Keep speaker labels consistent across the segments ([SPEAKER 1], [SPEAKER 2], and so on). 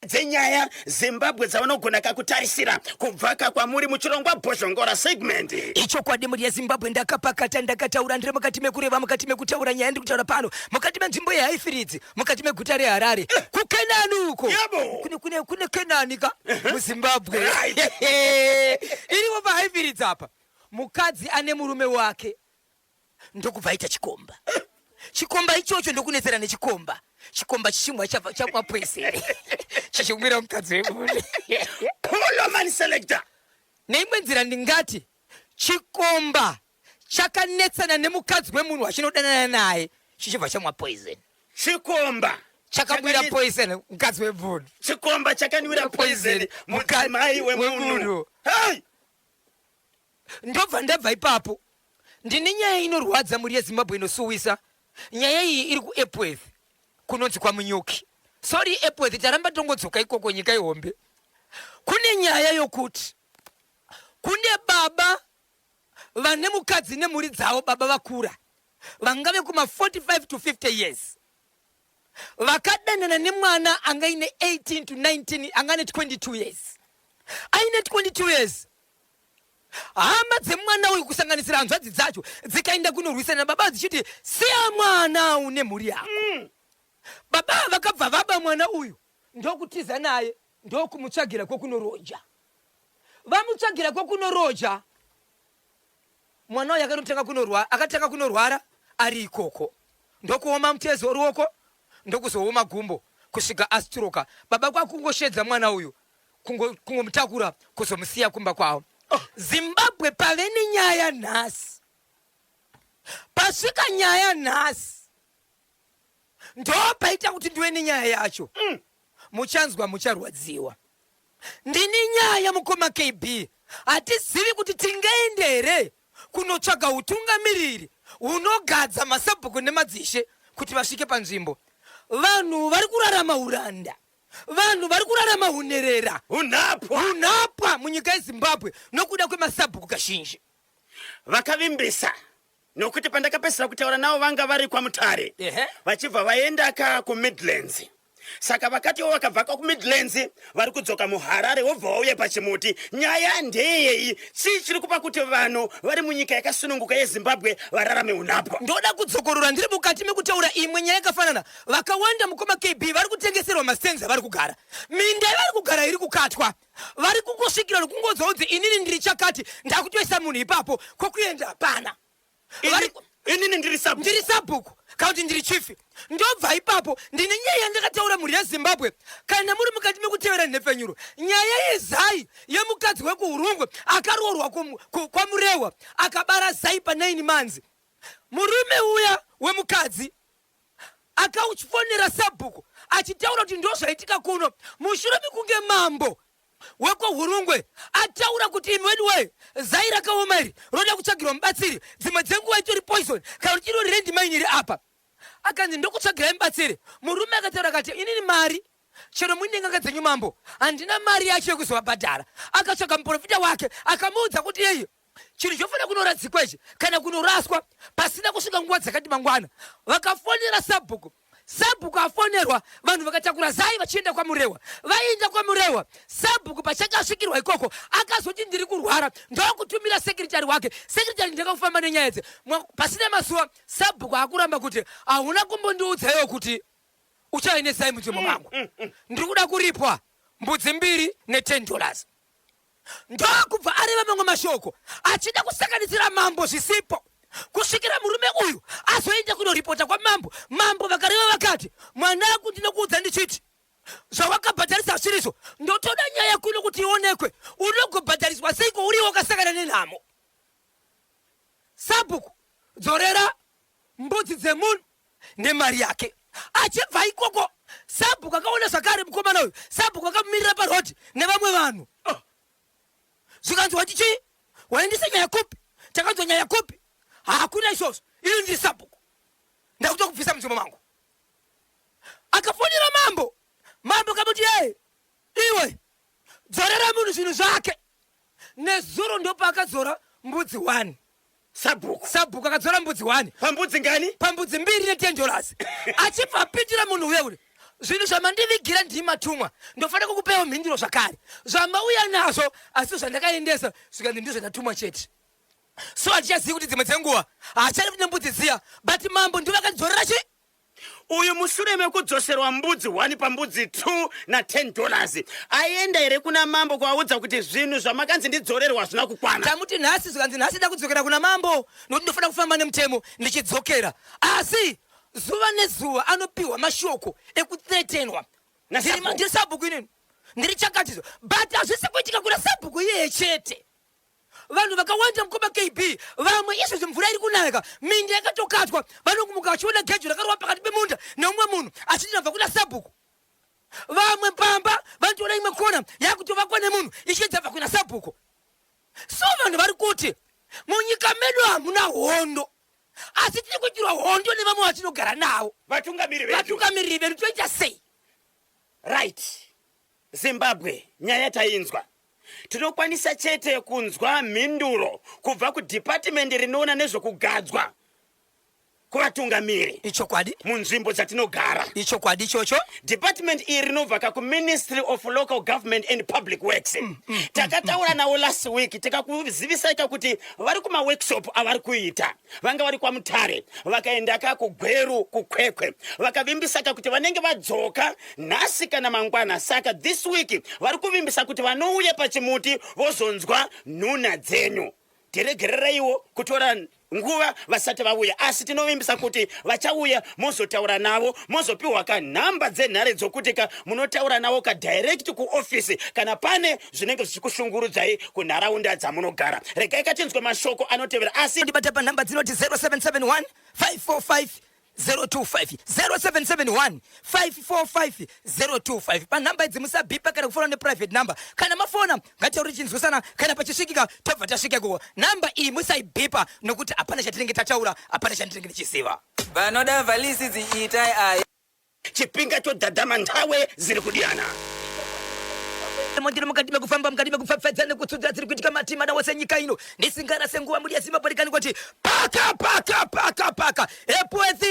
[SPEAKER 1] dzenyaya Zimbabwe dzavanogona kakutarisira kubva ka kwamuri muchirongwa Bhozhongora segment.
[SPEAKER 2] Ichokwadi mhuri yeZimbabwe, ndakapakata, ndakataura, ndiri mukati mekureva, mukati mekutaura nyaya ndiri kutaura pano, mukati menzvimbo yeHaifiridzi, mukati meguta reHarare, kuKenani uko.
[SPEAKER 1] Yebo.
[SPEAKER 2] Kune, kune, kune Kenani ka muZimbabwe.
[SPEAKER 1] Right.
[SPEAKER 2] Iripo paHaifiridzi apa. Mukadzi ane murume wake ndokubva aita chikomba. Chikomba ichocho ndokunetsera nechikomba. Chikomba chichimwa chabva chakwa poison. Chichimwira mukadzi wemunhu.
[SPEAKER 1] Pull man selector.
[SPEAKER 2] Neimwe nzira ndingati chikomba chakanetsana nemukadzi wemunhu wachinodanana naye chichibva chamwa poison.
[SPEAKER 1] Chikomba
[SPEAKER 2] Chakamwira poison mukadzi wemunhu.
[SPEAKER 1] Chikomba chakanwira poison mudzimai wemunhu. Hey!
[SPEAKER 2] Ndobva ndabva ipapo. Ndine nyaya inorwadza mhuri yeZimbabwe inosuwisa. Nyaya iyi iri kuEpworth kunonzi kwaMunyuki. Sorry Epworth taramba tongodzoka ikoko nyika ihombe. Kune nyaya yokuti kune baba vane mukadzi nemhuri dzavo, baba vakura vangave kuma 45 to 50 years vakadanana nemwana anga aine 18 to 19 anga ane 22 years aine 22 years. Hama dzemwana uyu kusanganisira hanzvadzi dzacho dzikaenda kunorwisana nababa dzichiti siya mwana une mhuri yako. Baba vakabva vaba mwana uyu ndokutiza naye ndokumutsvagira kwokunoroja. Vamutsvagira kwokunoroja, mwana uyu akatotanga kunorwara, akatanga kunorwara ari ikoko ndokuoma mutezo ruoko ndokuzooma gumbo kusvika astroka. Baba kwakungoshedza mwana uyu kungomutakura kuzomusiya kumba kwavo.
[SPEAKER 1] Oh.
[SPEAKER 2] Zimbabwe pave nenyaya nhasi, pasvika nyaya nhasi ndopaita kuti ndive nenyaya yacho. Muchanzwa mucharwadziwa. Ndini nyaya mukoma KB, hatizivi kuti tingaende here kunotsvaga utungamiriri hunogadza masabhuku nemadzishe kuti vasvike panzvimbo. Vanhu vari kurarama uranda, vanhu vari kurarama hunerera,
[SPEAKER 1] Hunhapwa.
[SPEAKER 2] hunhapwa munyika yeZimbabwe nokuda kwemasabhuku kazhinji.
[SPEAKER 1] Vakavimbisa nokuti pandakapedzisira kutaura navo vanga vari kwaMutare vachibva vaenda ka kuMidlands. Saka vakatiwo vakabva ka kuMidlands vari kudzoka muHarare vobva vauya pachimuti. Nyaya ndeyei? Chii chiri kupa kuti vanhu vari munyika yakasununguka yeZimbabwe vararame hunhapwa?
[SPEAKER 2] Ndoda kudzokorora ndiri mukati mekutaura imwe nyaya yakafanana. Vakawanda mukoma KB vari kutengeserwa mastands avari kugara. Minda yavari kugara iri kukatwa. Vari kungosvikira nokungonzwa kunzi inini ndiri chakati, ndakutoisa munhu ipapo, kwokuenda hapana.
[SPEAKER 1] Inini ndiri sabhuku.
[SPEAKER 2] Ndiri sabhuku kana kuti ndiri chifi. Ndobva ipapo ndine nyaya yandakataura mhuri yeZimbabwe. Kana muri mukati mekutevera nhepfenyuro, nyaya yezai yemukadzi wekuHurungwe akaroorwa kwaMurehwa akabara zai pa 9 months. Murume uya wemukadzi akaufonera sabhuku achitaura kuti ndozvaitika kuno mushure mekunge mambo wekwaHurungwe ataura kuti imi wedu wee zai rakaoma iri roda kutsvagirwa mubatsiri, dzimwe dzenguva itori poison kana kuti irori rendi maini iri apa. Akanzi ndokutsvagirai mubatsiri. Murume akataura akati inini mari chero muine n'anga dzenyu mambo handina mari yacho yekuzovabhadhara. Akatsvaga muprofita wake akamuudza kuti iyi chinhu chofanira kunoradzikwa ichi kana kunoraswa pasina kusvika nguva dzakati mangwana. Vakafonera sabhuku, sabhuku afonerwa, vanhu vakatakura zai vachienda kwaMurehwa. Vaenda kwaMurehwa, sabhuku pachake asvikirwa ikoko akazoti ndiri kurwara, ndokutumira sekretary wake. Sekretary ndakakufamba nenyaya idzi. Pasina mazuva sabhuku akuramba kuti hauna kumbondiudza iwe kuti uchave nezai munzvimbo mangu, ndiri kuda kuripwa mbudzi mbiri ne ten dollars. Ndokubva areva mamwe mashoko achida kusanganisira mambo zvisipo kusvikira murume uyu azoenda kunoripota kwamambo. Mambo vakareva vakati, mwanangu ndinokuudza ndichiti zvawakabhadharisa hazvirizvo, ndotoda nyaya kuno kuti ionekwe. Unogobhadhariswa seiko uriwe wakasangana nenhamo? Sabhuku dzorera mbudzi dzemunhu nemari yake. Achibva ikoko sabhuku akaona zvakare mukomana uyu. Sabhuku akamumirira paroad nevamwe vanhu.
[SPEAKER 1] Oh.
[SPEAKER 2] Zvikanzi wati chii? Waendesa nyaya kupi? Takanzwa nyaya kupi? Hakuna izvozvo. Ini ndiri sabhuku. Ndakuda kubvisa munzvimbo mangu. Akafonera mambo. Mambo akamuti hey, iwe dzorera munhu zvinhu zvake. Nezuro ndopaakadzora mbudzi 1.
[SPEAKER 1] Sabhuku.
[SPEAKER 2] Sabhuku akadzora mbudzi 1.
[SPEAKER 1] Pambudzi ngani?
[SPEAKER 2] Pambudzi mbiri ne ten dollars. Achibva apindira munhu uya uri. Zvinhu zvamandivigira ndimi matumwa, ndofanira kukupewo mhinduro zvakare. Zvamauya nazvo asi zvandakaendesa zvikanzi ndizvo zvandatumwa chete. So handichazivi kuti dzimwe dzenguva haachadi kuti nembudzi dziya, but mambo ndivo vakandidzorera chi
[SPEAKER 1] Uyu mushure mekudzoserwa mbudzi 1 pambudzi 2 na 10 dollars aenda here kuna mambo kuvaudza kuti zvinhu zvamakanzi ndidzorerwa hazvina kukwana?
[SPEAKER 2] Tamuti nhasi zvikanzi nhasi ndakudzokera kuna mambo nokuti ndofanira kufamba nemutemo ndichidzokera, asi zuva nezuva anopiwa mashoko ekuthreatenwa. Ndiri sabhuku inini, ndiri chakatizo, but hazvisi kuitika kuna sabhuku iyeye chete. Vanhu vakawanda mukoma KB, vamwe izvezvi mvura iri kunayaka, minda yakatokatwa, vanongumuka vachiona gejo rakarova pakati pemunda neumwe munhu achiti ndabva kuna sabhuku. Vamwe pamba vanotoona imwe kona yakutovakwa nemunhu ichinzi abva kuna sabhuku. So vanhu vari kuti munyika medu hamuna hondo, asi tiri kuitirwa hondo nevamwe vatinogara navo,
[SPEAKER 1] vatungamiriri vedu.
[SPEAKER 2] Vatungamiriri vedu toita sei?
[SPEAKER 1] Right. Zimbabwe, nyaya tainzwa. Tinokwanisa chete kunzwa mhinduro kubva kudhipatimendi rinoona nezvekugadzwa kuvatungamiri.
[SPEAKER 2] Ichokwadi.
[SPEAKER 1] Munzvimbo dzatinogara.
[SPEAKER 2] Ichokwadi ichocho.
[SPEAKER 1] Department iri rinobva ka kuMinistry of Local Government and Public Works. Takataura navo last week tikakuzivisai ka kuti vari kumaworkshop avari kuita. Vanga vari kwaMutare vakaenda ka kuGweru kuKwekwe vakavimbisa ka kuti vanenge vadzoka nhasi kana mangwana. Saka this week vari kuvimbisa kuti vanouya pachimuti vozonzwa nhunha dzenyu. Tiregerereiwo kutora nguva vasati vauya, asi tinovimbisa kuti vachauya mozotaura navo, mozopiwa ka nhamba dzenhare dzokuti ka munotaura navo ka direct kuofisi kana pane zvinenge zvichikushungurudzai kunharaunda dzamunogara. Regai katinzwe mashoko anotevera asi
[SPEAKER 2] ndibata panhamba dzinoti 0771 545 025 0771 545 025. Panhamba idzi musabhipa kana kufona neprivate number. Kana mafona ngataure tichinzwisana, kana pachisvikika tobva tasvika ikoko. Nhamba iyi musaibhipa nokuti hapana chatinenge tataura, hapana chandinenge ndichiziva.
[SPEAKER 3] Vanoda valisi dziitai aya.
[SPEAKER 1] Chipinga chodhadhama nthawe ziri kudiyana.
[SPEAKER 2] Ndiri mukati mekufamba, mukati mekupfapfaidza nekutsudzura dziri kuitika mativi mana ose enyika ino. Ndisingarase nguva mhuri yeZimbabwe rikani kuti paka paka paka paka Epworth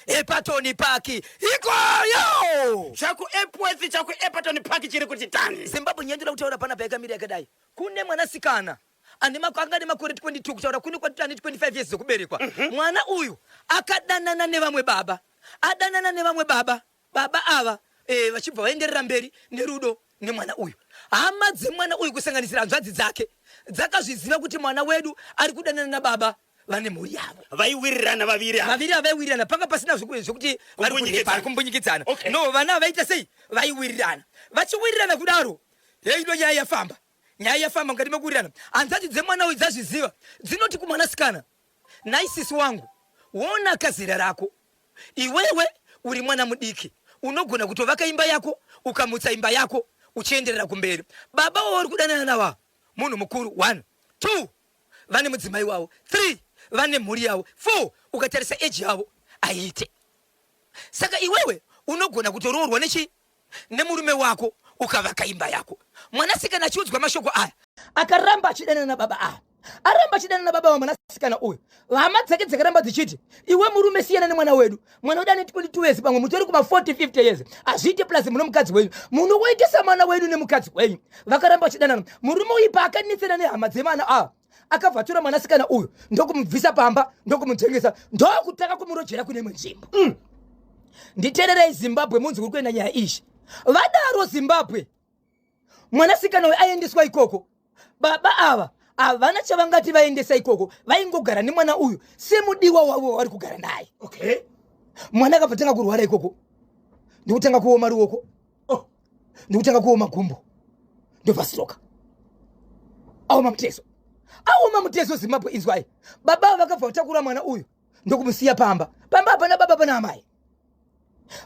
[SPEAKER 2] Epatoni Park ikoyo.
[SPEAKER 1] Chaku Epworth chaku Epatoni Park chiri kuti tani.
[SPEAKER 2] Zimbabwe nyaya ndinoda kutaura panapa yakamira yakadai. Kune mwanasikana ane anga ane makore 22 kutaura kune kwatoti ane 25 years dzekuberekwa. Mwana uyu akadanana nevamwe baba. Adanana nevamwe baba, baba ava eh, vachibva vaenderera mberi nerudo nemwana uyu. Hama dzemwana uyu kusanganisira hanzvadzi dzake dzakazviziva kuti mwana wedu ari kudanana nababa vane mhuri yavo.
[SPEAKER 1] Vaiwirirana vaviri
[SPEAKER 2] ava. Vaviri ava vaiwirirana, panga pasina zvekuti vari kurepa, kumbunyikidzana. Okay. No, vana vaita sei? Vaiwirirana. Vachiwirirana kudaro, heino nyaya yafamba. Nyaya yafamba mukati mekuwirirana. Hanzvadzi dzemwana uyu dzazviziva, dzinoti kumwanasikana, Nhai sisi wangu, wonaka zera rako. Iwewe uri mwana mudiki, unogona kutovaka imba yako ukamutsa imba yako uchienderera kumberi. Baba wauri kudanana nava munhu mukuru, 1 2 vane mudzimai wavo, 3 vane mhuri yavo, 4 ukatarisa age yavo haiite. Saka iwewe unogona kutoroorwa nechi nemurume wako ukavaka imba yako. Mwanasikana achiudzwa mashoko aya akaramba achidanana nababa ava, aramba achidanana nababa va mwanasikana uyu. Hama dzake dzakaramba dzichiti, iwe murume siyana nemwana wedu, mwana wedu ane 22 years, pamwe mutori kuma 40 50 years, hazviite, plus muno mukadzi wenyu, munowaitisa mwana wedu nemukadzi wenyu. Vakaramba vachidanana. Murume uyu paakanetsana nehama dzemwana ava, akabva atora mwanasikana uyu ndokumubvisa pamba, ndokumudzengesa, ndokutanga kumurojera kune imwe nzvimbo. Nditererei Zimbabwe, munzi kuri kuenda nyaya izvi. Vadaro Zimbabwe, mwanasikana uyu aendeswa ikoko. Baba ava havana chavangati vaendesa ikoko, vaingogara nemwana uyu semudiwa wavo wavari kugara naye.
[SPEAKER 1] Okay.
[SPEAKER 2] Mwana akabva tanga kurwara ikoko, ndikutanga kuoma ruoko, oh, ndikutanga kuoma gumbo, ndobva stroke, aoma mutezo, aoma mutezo. Zimbabwe inzwai, baba ava vakabva vatakura mwana uyu ndokumusiya pamba. Pamba hapana baba, pana amai.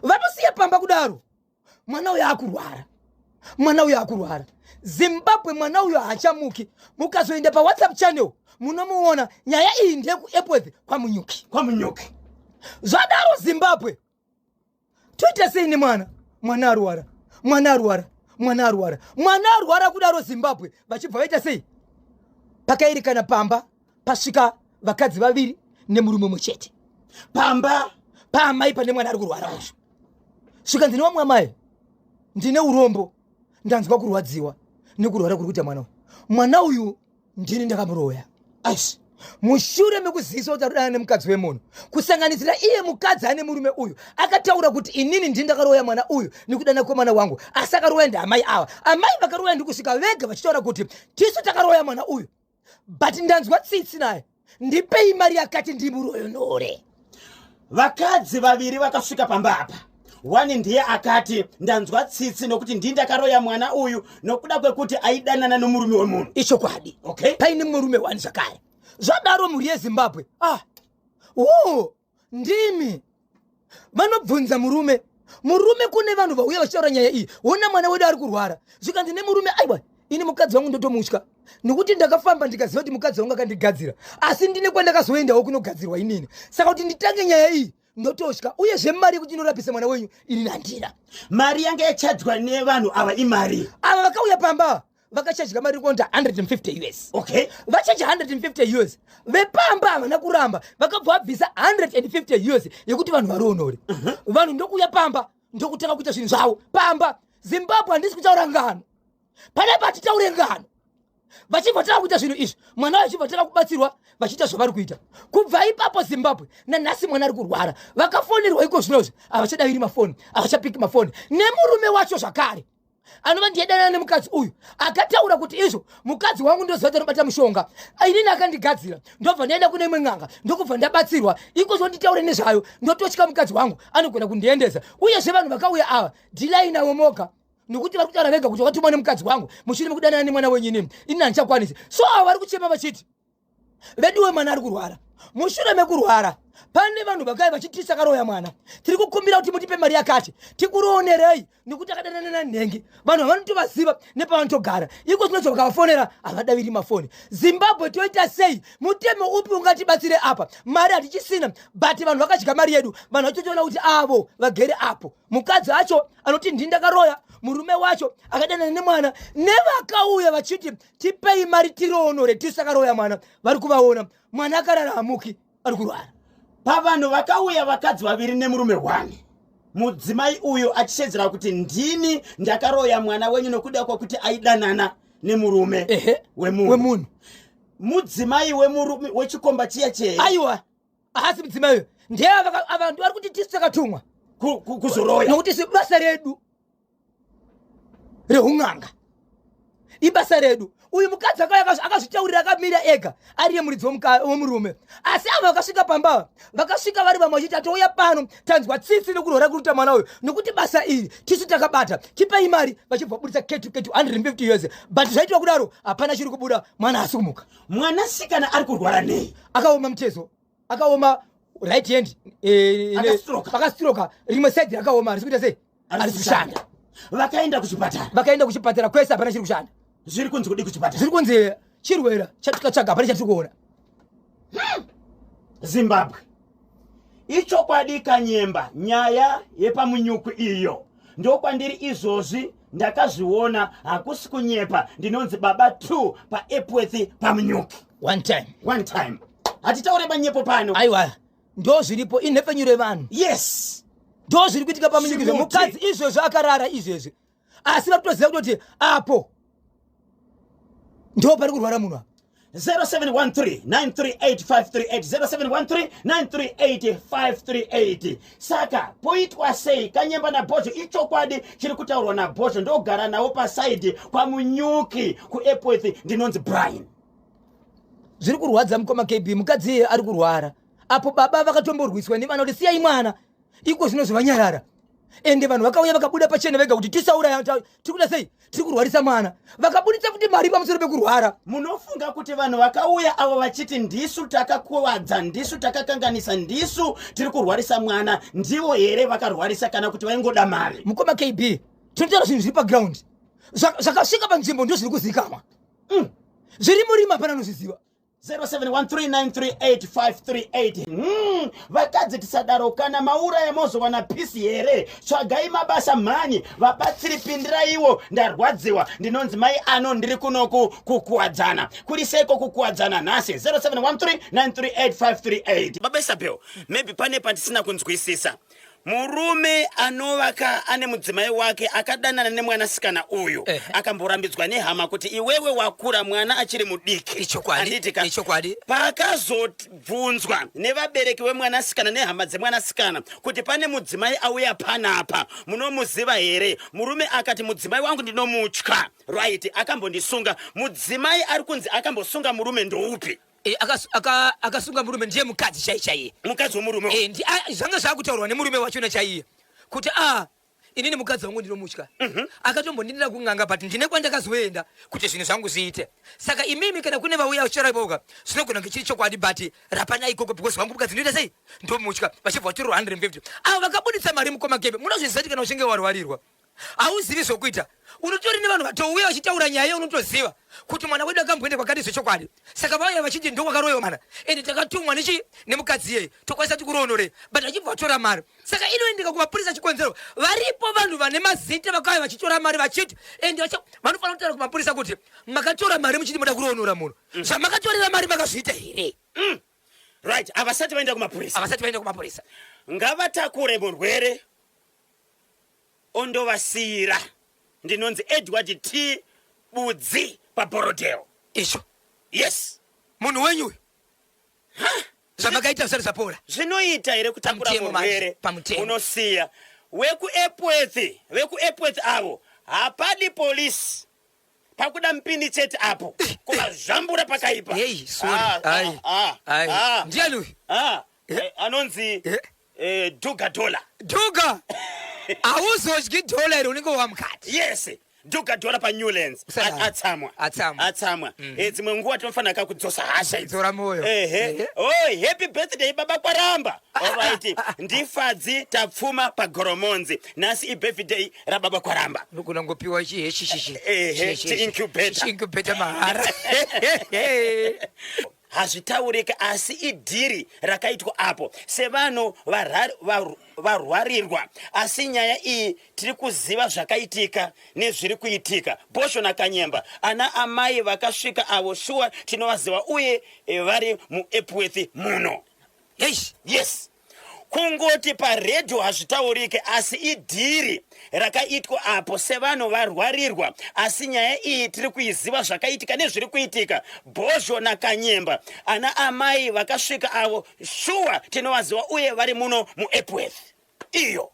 [SPEAKER 2] Vamusiya pamba kudaro, mwana uyu akurwara, mwana uyu akurwara. Zimbabwe, mwana uyu haachamuki. Mukazoenda paWhatsApp channel munomuona. Nyaya iyi ndeyekuEpworth kwaMunyuki.
[SPEAKER 1] KwaMunyuki.
[SPEAKER 2] Zvadaro Zimbabwe, toita sei nemwana? Mwana arwara, mwana arwara, mwana arwara, mwana arwara kudaro Zimbabwe, vachibva vaita sei? Pakairikana pamba pasvika vakadzi vaviri nemurume mumwe chete
[SPEAKER 1] pamba
[SPEAKER 2] paamai pane mwana ari kurwara uyu. Svika ndine vamwe amai, ndine urombo, ndanzwa kurwadziwa nekurwara kuri kuita mwana uyu. Mwana uyu ndini ndakamuroya. Aish. Mushure mekuzivisa kuti arudana nemukadzi wemunhu, kusanganisira iye mukadzi ane murume uyu, akataura kuti inini ndini ndakaroya mwana uyu nekudana kwemwana wangu, asi akaroya ndiamai ava. Amai vakaroya ndikusvika vega vachitaura kuti tisu takaroya mwana uyu, but ndanzwa tsitsi naye, ndipei mari yakati ndimuroyonore.
[SPEAKER 1] Vakadzi vaviri vakasvika pamba apa. Wani ndiye akati ndanzwa tsitsi nokuti ndini ndakaroya mwana uyu nokuda kwekuti aidanana nomurume wemunhu.
[SPEAKER 2] Ichokwadi.
[SPEAKER 1] Okay.
[SPEAKER 2] Paine murume wani zvakare. Zvadaro mhuri yeZimbabwe, ah, wo ndimi vanobvunza murume. Murume, kune vanhu vauya vachitaura nyaya iyi, wona mwana wedu ari kurwara. Zvikanzi nemurume, aiwa, ini mukadzi wangu ndotomutya nekuti ndakafamba ndikaziva kuti mukadzi wangu akandigadzira, asi ndine kwandakazoendawo kunogadzirwa inini, saka kuti nditange nyaya iyi ndototya. Uyezve mari yekuti inorapisa mwana wenyu ini handina.
[SPEAKER 1] Mari yanga yachajwa nevanhu ava imari?
[SPEAKER 2] Ava vakauya pamba vakachadya mari kuonda 150 US.
[SPEAKER 1] Okay.
[SPEAKER 2] Vachaja 150 US, vepamba havana kuramba, vakabva vabvisa 150 US yekuti vanhu varionore. Vanhu ndokuuya pamba ndokutanga kuita zvinhu zvavo pamba. Zimbabwe, handisi kutaura ngano panapa, hatitaure ngano. Vachibva tanga kuita zvinhu izvi, mwana vachibva tanga kubatsirwa vachiita zvavari kuita. Kubva ipapo, Zimbabwe, nanhasi mwana ari kurwara. Vakafonerwa iko zvinozvi havachadaviri mafoni, havachapiki mafoni. Nemurume wacho zvakare anova ndiye danana nemukadzi uyu akataura kuti izvo mukadzi wangu ndoziva kuti anobata mushonga, inini akandigadzira, ndobva ndaenda kune imwe n'anga, ndokubva ndabatsirwa. Iko zvonditaure nezvayo ndototya, mukadzi wangu anogona kundiendesa. Uyezve vanhu vakauya ava, dhilai navo moga nekuti vari kutaura vega kuti wakatumwa nemukadzi wangu mushure mekudanana nemwana wenyu, inini ini handichakwanisi. So ava vari kuchema vachiti, veduwe, mwana ari kurwara. Mushure mekurwara pane vanhu vakauya vachiti sakaroya mwana, tiri kukumbira kuti mutipe mari yakati tikuroonerei nekuti akadanana nanhengi. Vanhu havanotovaziva nepavanotogara. Iko zvinozvo vakavafonera havadaviri mafoni. Zimbabwe, toita sei? Mutemo upi ungatibatsire apa? Mari hatichisina, but vanhu vakadya mari yedu. Vanhu vachotoona kuti avo vagere apo, mukadzi acho anoti ndini ndakaroya, murume wacho akadanana nemwana, nevakauya vachiti tipei mari tiroonore tisakaroya mwana, vari kuvaona mwana akarara, hamuki, ari kurwara.
[SPEAKER 1] Pavanhu vakauya vakadzi vaviri nemurume one, mudzimai uyu achishedzera kuti ndini ndakaroya mwana wenyu nokuda kwekuti aidanana nemurume wemunhu.
[SPEAKER 2] Wemunhu.
[SPEAKER 1] Mudzimai wemurume wechikomba chiya chee?
[SPEAKER 2] Aiwa, haasi mudzimai uyo, ndiye vanhu vari kuti tisu takatumwa
[SPEAKER 1] kuzoroya.
[SPEAKER 2] Nokuti si basa redu reun'anga, ibasa redu. Uyu mukadzi akauya akazvitaurira akamira ega ariye muridzi wemurume. Asi ava vakasvika pamba, vakasvika vari vamwe vachiti atouya pano tanzwa tsitsi nekurwara kuruta mwana uyu nekuti basa iri tisu takabata, tipei mari. Vachibva budisa ketu ketu 150 US, but zvaitwa kudaro hapana chiri kubuda, mwana haasi kumuka.
[SPEAKER 1] Mwanasikana ari kurwara nei?
[SPEAKER 2] Akaoma mutezo, akaoma right hand.
[SPEAKER 1] Akastroka.
[SPEAKER 2] Akastroka, rimwe side rakaoma, harisi kuita sei, harisi kushanda.
[SPEAKER 1] Vakaenda kuchipatara?
[SPEAKER 2] Vakaenda kuchipatara kwese, hapana chiri kushanda.
[SPEAKER 1] Zviri kunzi kudi kuchipatara?
[SPEAKER 2] Zviri kunzi chirwera chatikatsvaga, hapana chatiri kuona.
[SPEAKER 1] Zimbabwe, ichokwadi kanyemba, nyaya yepamunyuku iyo ndokwandiri izvozvi, ndakazviona, hakusi kunyepa. Ndinonzi Baba 2 paEpworth paMunyuki.
[SPEAKER 2] One time.
[SPEAKER 1] One time, hatitaure manyepo pano.
[SPEAKER 2] Aiwa, ndo zviripo, inhepfenyuro yevanhu. Ndo zviri kuitika paMunyuki.
[SPEAKER 1] Chimuti.
[SPEAKER 2] Mukadzi izvezvi akarara izvezvi, asi vari kutoziva kutoti apo ndo pari kurwara munhu apa.
[SPEAKER 1] 0713938538, 0713938538. Saka poitwa sei, Kanyemba naBhozho? Ichokwadi chiri kutaurwa naBhozho, ndogara nawo pasaidhi kwaMunyuki kuEpworth, ndinonzi Brian.
[SPEAKER 2] Zviri kurwadza, mukoma KB. Mukadzi iye ari kurwara apo, baba vakatomborwiswa nevana kuti siyai mwana, iko zvino zvavanyarara. Ende vanhu vakauya vakabuda pachena vega kuti tisauraya, tiri kuda sei, tiri kurwarisa mwana. Vakabudisa futi mari pamusoro pekurwara.
[SPEAKER 1] Munofunga kuti vanhu vakauya avo vachiti ndisu takakuvadza, ndisu takakanganisa, ndisu tiri kurwarisa mwana, ndivo here vakarwarisa kana kuti vaingoda mari?
[SPEAKER 2] Mukoma KB, tinotaura zvinhu zviri paground. Zvakasvika panzvimbo ndo zviri kuzikanwa. Zviri murima hapana anozviziva.
[SPEAKER 1] 0713938538. Vakadzi tisadaro, kana mauraya mozowana peace here? Tsvagai mabasa mhanyi, vabatsiri pindiraiwo, ndarwadziwa. Ndinonzi Mai Ano, ndiri kunoku kukuwadzana. Kuri seiko kukuwadzana nhasi? 0713938538. Baba Isabel, maybe pane pandisina kunzwisisa. Murume anovaka ane mudzimai wake akadanana nemwanasikana uyu akamborambidzwa nehama kuti iwewe wakura mwana achiri mudiki.
[SPEAKER 2] Ichokwadi,
[SPEAKER 1] Handiti ka?
[SPEAKER 2] ichokwadi.
[SPEAKER 1] Paakazobvunzwa nevabereki vemwanasikana nehama dzemwanasikana kuti pane mudzimai auya panapa munomuziva here, murume akati mudzimai wangu ndinomutya. Right, akambondisunga. Mudzimai ari kunzi akambosunga murume ndoupi?
[SPEAKER 2] E, akasunga murume ndiye mukadzi chai chaiye.
[SPEAKER 1] Mukadzi wemurume.
[SPEAKER 2] E, zvanga zvakutaurwa nemurume wachona chaiye kuti a inini mukadzi wangu ndinomutya. Akatombondindira kun'anga but ndine kwandakazoenda kuti zvinhu zvangu zviite. Saka imimi kana kune vauya vachitora ipoka zvinogona kunge chiri chokwadi but rapanai ikoko because wangu mukadzi ndoita sei ndomutya. Vachibva vatorerwa 150. Avo vakabuditsa mari mukoma Kebe, munozviziva kuti kana uchinge warwarirwa hauzivi zvokuita, unotori nevanhu vatouya vachitaura nyaya unotoziva kuti mwana wedu akamboenda kwakati zvechokwadi. Saka vauya vachiti ndokwakaroyiwa mwana ende takatumwa nechi nemukadzi iyeye tokwanisa tikuroonore but vachibva vatora mari. Saka inoendeka kumapurisa chikonzero varipo vanhu vane mazita vakauya vachitora mari vachiti ende vanofanira kutaura kumapurisa kuti makatora mari muchiti muda kuroonora munhu, zvamakatorera mari makazviita here?
[SPEAKER 1] Right, havasati vaenda kumapurisa.
[SPEAKER 2] Havasati vaenda kumapurisa.
[SPEAKER 1] Ngavatakure murwere ondovasiyira. Ndinonzi Edward T Budzi paBorodale.
[SPEAKER 2] Icho.
[SPEAKER 1] Yes.
[SPEAKER 2] Munhu wenyu uyu. Zvamakaita zvisati zvapora.
[SPEAKER 1] Zvinoita here kutakura
[SPEAKER 2] Pamutemo manje,
[SPEAKER 1] murwere
[SPEAKER 2] pamutemo.
[SPEAKER 1] unosiya? VekuEpworth, vekuEpworth avo hapadi police. Pakuda mpini chete apo. Kuvazvambura pakaipa.
[SPEAKER 2] Hey, sorry. Ai. Ai. Ndiani uyu?
[SPEAKER 1] Anonzi Duga Dollar.
[SPEAKER 2] Duga. Hauzodyi dollar iri unenge wamukati.
[SPEAKER 1] Yes. Duga Dollar pa Newlands.
[SPEAKER 2] Usadaro.
[SPEAKER 1] Atsamwa.
[SPEAKER 2] Atsamwa.
[SPEAKER 1] Atsamwa. Dzimwe nguva tinofanira ka kudzosa hasha idzi.
[SPEAKER 2] Dzora moyo.
[SPEAKER 1] Ehe. Oh, happy birthday baba Kwaramba. All right. Ndifadzi Tapfuma pa Goromonzi. Nhasi i birthday rababa Kwaramba.
[SPEAKER 2] Unogona kungopiwa chihechi chichi.
[SPEAKER 1] Ehe, chi-incubator.
[SPEAKER 2] Chi-incubator mahara.
[SPEAKER 1] Hazvitaurike asi idhiri rakaitwa apo sevanhu varwarirwa asi nyaya iyi tiri kuziva zvakaitika nezviri kuitika. Bhosho naKanyemba ana amai vakasvika avo shuwa tinovaziva uye vari muEpworth muno.
[SPEAKER 2] Eish.
[SPEAKER 1] Yes. Kungoti paredhiyo hazvitaurike asi idhiri rakaitwa apo sevanhu varwarirwa asi nyaya iyi tiri kuiziva zvakaitika nezviri kuitika. Bhozho naKanyemba ana amai vakasvika avo shuwa tinovaziva uye vari muno muEpworth. Iyo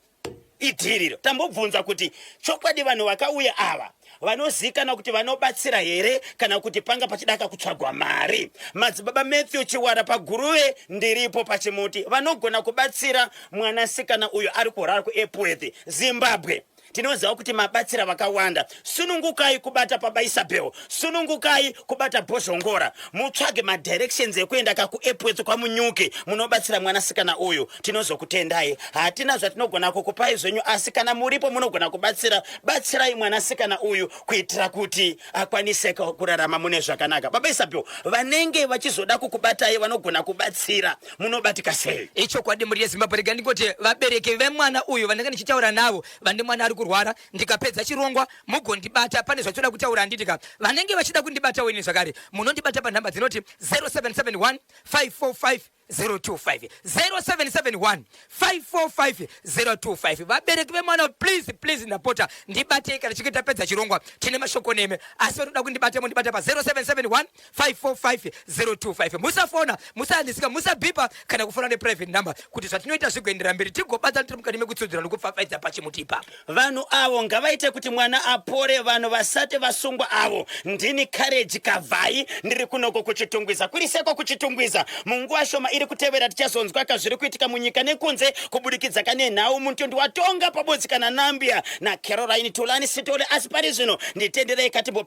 [SPEAKER 1] idhiri iro. Tambobvunza kuti chokwadi vanhu vakauya ava vanozikanwa kuti vanobatsira here kana kuti panga pachidaka kutsvagwa mari. Madzibaba Matthew Chiwara paGuruve ndiripo pachimuti vanogona kubatsira mwanasikana uyo ari kurara kuEpworth, Zimbabwe. Tinoziva kuti mabatsira vakawanda. Sunungukai kubata Baba Isabel, sunungukai kubata Bhozhongora, mutsvage madirections ekuenda ka kuEpworth kwaMunyuki munobatsira mwanasikana uyu. Tinozokutendai. Hatina zvatinogona kukupai zvenyu asi kana muripo munogona kubatsira, batsirai mwanasikana uyu kuitira kuti akwanise kurarama mune zvakanaka. Baba Isabel, vanenge vachizoda kukubatai vanogona kubatsira, munobatika sei?
[SPEAKER 2] Ichokwadi mhuri yeZimbabwe, rega ndingoti vabereki vemwana uyu vandanga ndichitaura navo vane mwana ari kurwara, ndikapedza chirongwa mugondibata pane zvatinoda kutaura handiti ka. Vanenge vachida kundibata ini zvakare munondibata panhamba dzinoti 0771 545 025, 0771 545 025. Vabereki vemwana please please ndapota ndibatei kana chinge tapedza chirongwa, tine mashoko neme. Asi vanoda kundibata mondibata pa 0771 545 025. Musafona, musaandisika, musabhipa kana kufona neprivate number kuti zvatinoita zvigoenderera mberi, tigobatsana tiri mukati mekutsudzura nekupfapfaidza pachimuti ipapo.
[SPEAKER 1] Vanhu avo ngavaite kuti mwana apore, vanhu vasati vasungwa avo. Ndini Courage Kavhai, ndiri kunoko kuChitungwiza, kuri seko kuChitungwiza. Munguva shoma iri kutevera tichazonzwa ka zviri kuitika munyika nekunze kubudikidza ka nenhau mutundi waTonga pabodzi kana Nambia naCaroline Tulani Sithole. Asi pari zvino nditenderei katimbo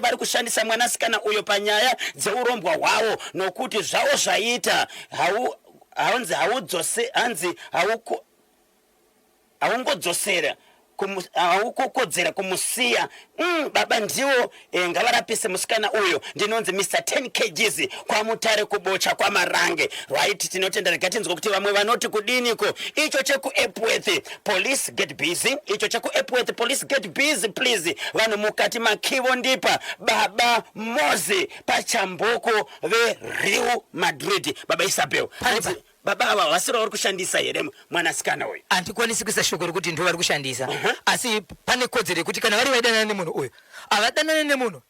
[SPEAKER 1] vari kushandisa mwanasikana uyo panyaya dzeurombwa hwavo nokuti zvavo zvaita hau hanzi haudzose hanzi hauko haungodzosera haukukodzera kumusiya. Baba ndiwo ngavarapise musikana uyo. Ndinonzi Mr 10 kgs kwaMutare kuBocha kwaMarange. Right, tinotenda. Rega tinzwe kuti vamwe vanoti kudiniko. Icho chekuEpworth police get busy, icho chekuEpworth police get busy please. Vanhu mukati makivo ndipa baba Mozi pachamboko veReal Madrid. Baba Isabel,
[SPEAKER 2] Paripa.
[SPEAKER 1] Baba ava havasiri vari kushandisa here mwanasikana uyu?
[SPEAKER 2] Handikwanisi kuisa shoko rekuti ndo vari kushandisa. Asi pane kodzero yekuti kana vari vaidanana nemunhu uyu, havadanane nemunhu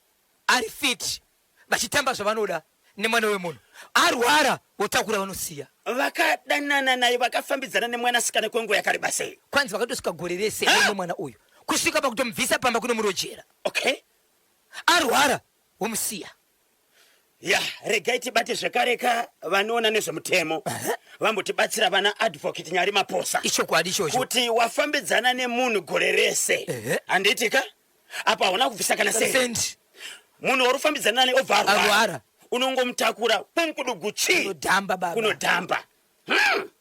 [SPEAKER 2] ari fit vachitamba zvavanoda nemwana wemunhu arwara votakura vanosiya.
[SPEAKER 1] Vakadanana naye, vakafambidzana nemwanasikana kwenguva yakareba sei?
[SPEAKER 2] Kwanzi vakatosvika gore rese nemwana uyu kusvika pakutomubvisa pamba kunomurojera.
[SPEAKER 1] Okay.
[SPEAKER 2] Arwara vomusiya.
[SPEAKER 1] Ya, regai tibate zvekare ka vanoona nezvemutemo vambotibatsira vana Advocate Nyari Maposa.
[SPEAKER 2] Ichokwadi ichocho.
[SPEAKER 1] Kuti wafambidzana nemunhu gore rese. Handiti ka? Apa hauna kubvisa kana
[SPEAKER 2] sendi.
[SPEAKER 1] Munhu wauri kufambidzana naye obva arwara. Unongomutakura kunkudugu chi.
[SPEAKER 2] Kunodhamba baba.
[SPEAKER 1] Kunodhamba.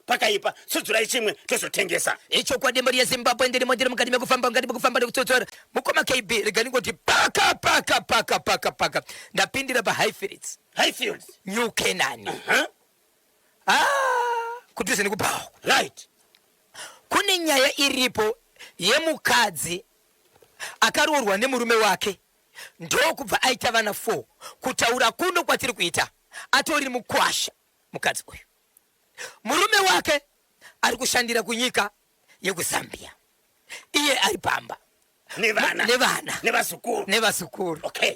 [SPEAKER 1] Pakaipa, sudzurai chimwe tozotengesa.
[SPEAKER 2] Ichokwadi mhuri yeZimbabwe, ndirimo ndiri mukati mekufamba, mukati mekufamba nekutsotsora. Mukoma KB, rega ndingoti paka paka paka paka paka. Ndapindira pa Highfields.
[SPEAKER 1] Highfields.
[SPEAKER 2] New Canaan. Ah, kudhuze nekubhawa.
[SPEAKER 1] Right.
[SPEAKER 2] Kune nyaya iripo yemukadzi akaroorwa nemurume wake ndokubva aita vana 4. Kutaura kuno kwatiri kuita atori mukwasha mukadzi uyu. Murume wake ari kushandira kunyika yekuZambia, iye ari pamba
[SPEAKER 1] nevana,
[SPEAKER 2] nevana,
[SPEAKER 1] nevazukuru,
[SPEAKER 2] nevazukuru.
[SPEAKER 1] Okay.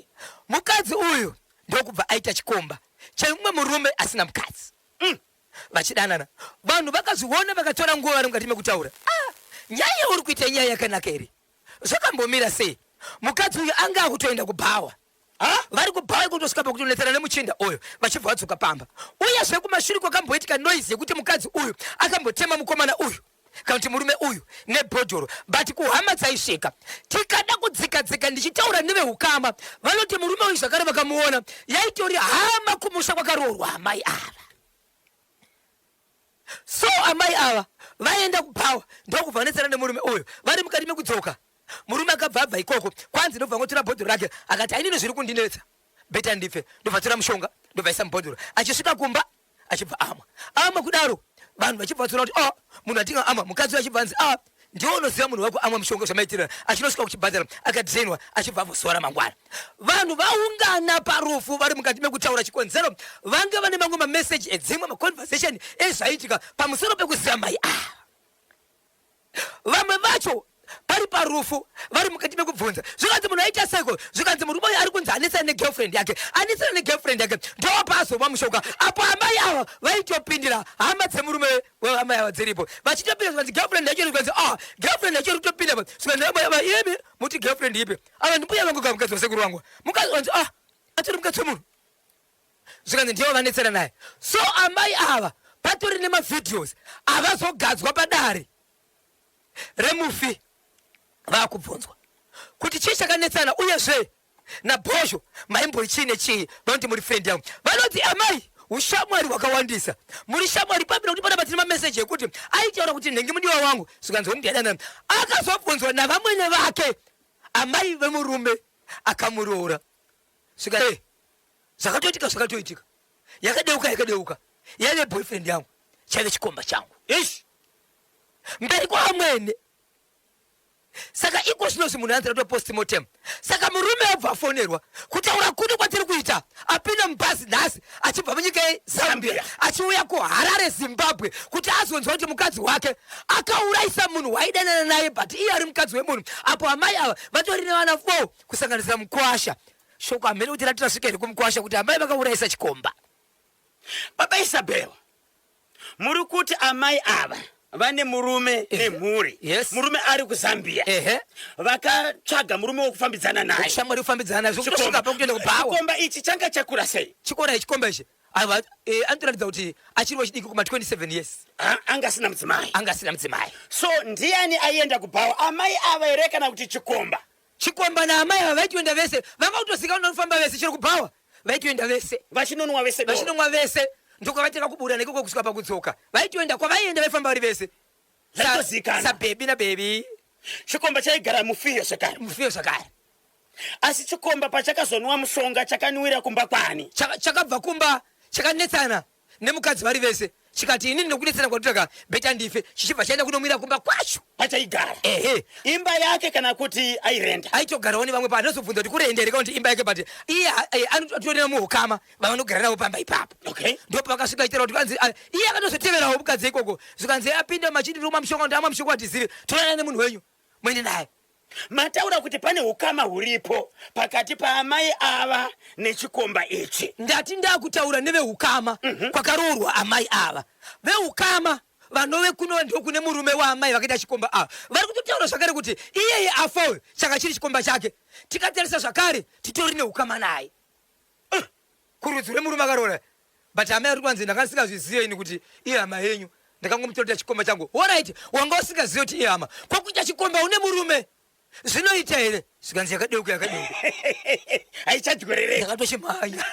[SPEAKER 2] Mukadzi uyu ndokubva aita chikomba chemumwe murume asina mukadzi. Vachidanana, vanhu vakazviona vakatora nguva vari mukati mekutaura. Nyaya yauri kuita inyaya yakanaka here? Zvakambomira sei? Mukadzi uyu anga akutoenda kubhawa. Vari kubhawa kutosvika pakutonetsana nemuchinda uyu vachibva vadzoka pamba. Uyezve kumashure kwakamboitika noise yekuti mukadzi uyu akambotema mukomana uyu kana kuti murume uyu nebhodhoro, but kuhama dzaisvika. Tikada kudzika-dzika ndichitaura nevehukama vanoti murume uyu zvakare vakamuona yaitori hama kumusha kwakaroorwa amai ava. So amai ava vaenda kubhawa ndokubva vanetsana nemurume uyu vari mukati mekudzoka. Murume akabva abva ikoko kwanzi ndobva ngotora bhodhoro rake akati hainini zviri kundinetsa beta ndife, ndobva tora mushonga ndobva isa mubhodhoro. Achisvika kumba achibva amwa amwa kudaro vanhu vachibva vatsona kuti oh, munhu atinga amwa. Mukadzi uyu achibva anzi ah, ndiwe unoziva munhu wako amwa mushonga zvamaitirana. Achinosvika kuchibhadhara akadrenwa achibva avozuva ramangwana. Vanhu vaungana parufu vari mukati mekutaura chikonzero vange vane mamwe mameseji edzimwe maconversation ezvaiitika pamusoro pekuziva mai ava. Vamwe vacho pari parufu vari mukati mekubvunza zvikanzi munhu aita seiko, zvikanzi murume uyu ari kunzi anetsana negirlfriend yake, anetsana negirlfriend yake ndopaazomwa mushonga. Apo amai ava vaitopindira hama dzemurume weamai ava dziripo vachitopinda, zvikanzi girlfriend yacho, zvikanzi ah, girlfriend yacho iri kutopinda pa, zvikanzi amai ava imi muti girlfriend ipi, ava ndimbuya vangu ka mukadzi wasekuru vangu, mukadzi wanzi ah, atori mukadzi wemunhu, zvikanzi ndivo vanetsana naye. So amai ava patori nemavideos avazogadzwa padare remufi vakubvunzwa kuti chii chakanetsana, uyezve naBhozho maimbori chii nechii, vanoti muri friend yangu. Vanoti amai ushamwari hwakawandisa, muri shamwari papi, nekuti panapa tine mameseji ekuti aitaura kuti nhengi mudiwa wangu, zvikanzi hongu Akazobvunzwa navamwene vake amai vemurume akamuroora, svika hey, zvakatoitika zvakatoitika, yakadeuka yakadeuka, yaive boyfriend yangu, chaive chikomba changu.
[SPEAKER 1] Ish.
[SPEAKER 2] Mberi kwaamwene. Saka iko zvino munhu anzi rato postmortem. Saka murume obva afonerwa kutaura kuno kwatiri kuita, apinda mubhazi nhasi achibva munyika yeZambia achiuya kuHarare Zimbabwe kuti azonzwa kuti mukadzi wake akaurayisa munhu waidanana naye, but iye ari mukadzi wemunhu. Apo amai ava vatori nevana 4 kusanganisira mukwasha. Shoko hamene kuti rati rasvika here kumukwasha kuti amai vakaurayisa chikomba.
[SPEAKER 1] Baba Isabel, muri kuti amai ava vane murume nemhuri.
[SPEAKER 2] Yes.
[SPEAKER 1] Murume ari kuZambia. Vakatsvaga murume wekufambidzana naye.
[SPEAKER 2] Shamwari kufambidzana naye zvokusvika pakutoenda kubhawa.
[SPEAKER 1] Chikomba ichi changa chakura sei?
[SPEAKER 2] Chikora chikomba ichi aiwa, anotoratidza kuti achiri wechidiki kuma 27 years.
[SPEAKER 1] Anga asina mudzimai.
[SPEAKER 2] Anga asina mudzimai.
[SPEAKER 1] So ndiani aienda kubhawa? Amai ava here kana kuti chikomba?
[SPEAKER 2] Chikomba naamai ava vaitoenda vese, vanga kutosika vanofamba vese chero kubhawa vaitoenda vese.
[SPEAKER 1] Vachinonwa vese
[SPEAKER 2] doro. Vachinonwa vese. Ndokwavaitanga kubuda nekoko kusvika pakudzoka. Vaitoenda kwavaienda vaifamba vari vese.
[SPEAKER 1] Zvaitozikanwa.
[SPEAKER 2] Sabebi nabebi.
[SPEAKER 1] Chikomba chaigara mufiyo zvakare.
[SPEAKER 2] Mufiyo zvakare.
[SPEAKER 1] Asi chikomba pachakazonwa mushonga chakanwira kumba kwani?
[SPEAKER 2] Chakabva kumba chakanetsana nemukadzi vari vese. Chikati inini nokudetsera kwatotaka beta ndife, chichibva chaenda kunomwira kumba kwacho.
[SPEAKER 1] Pachaigara.
[SPEAKER 2] Ehe.
[SPEAKER 1] Imba yake kana kuti airenda?
[SPEAKER 2] Aitogarawo nevamwe pa anozobvunza kuti kurenda here kana kuti imba yake, but iye anotorera muhukama vavanogara navo pamba ipapo. Ndopavakasvika chitera kuti kanzi iye akatozoteverawo mukadzi ikoko, zvikanzi apinda machiti ndikumwa mushonga, kuti amwa mushonga hatizivi, torana nemunhu wenyu muende naye.
[SPEAKER 1] Mataura kuti pane ukama huripo pakati paamai ava nechikomba ichi.
[SPEAKER 2] Ndati ndakutaura neveukama kwakaroorwa amai ava. Veukama vanove kuno ndokune murume waamai vakaita chikomba ava vari kutotaura zvakare kuti iyeye afa uyu changa chiri chikomba chake. Tikatarisa zvakare titori neukama naye kurudzi rwemurume akaroora, but amai ari kwanzi ndanga ndisingazvizive ini kuti ihama yenyu, ndakangomutorera chikomba changu. Alright, wanga usingazive kuti ihama, kwakuita chikomba une murume zvinoita here? Zvikanzi yakadeuka yakadeuka.
[SPEAKER 1] Haichadyorereki.
[SPEAKER 2] Ndakatochimhanya.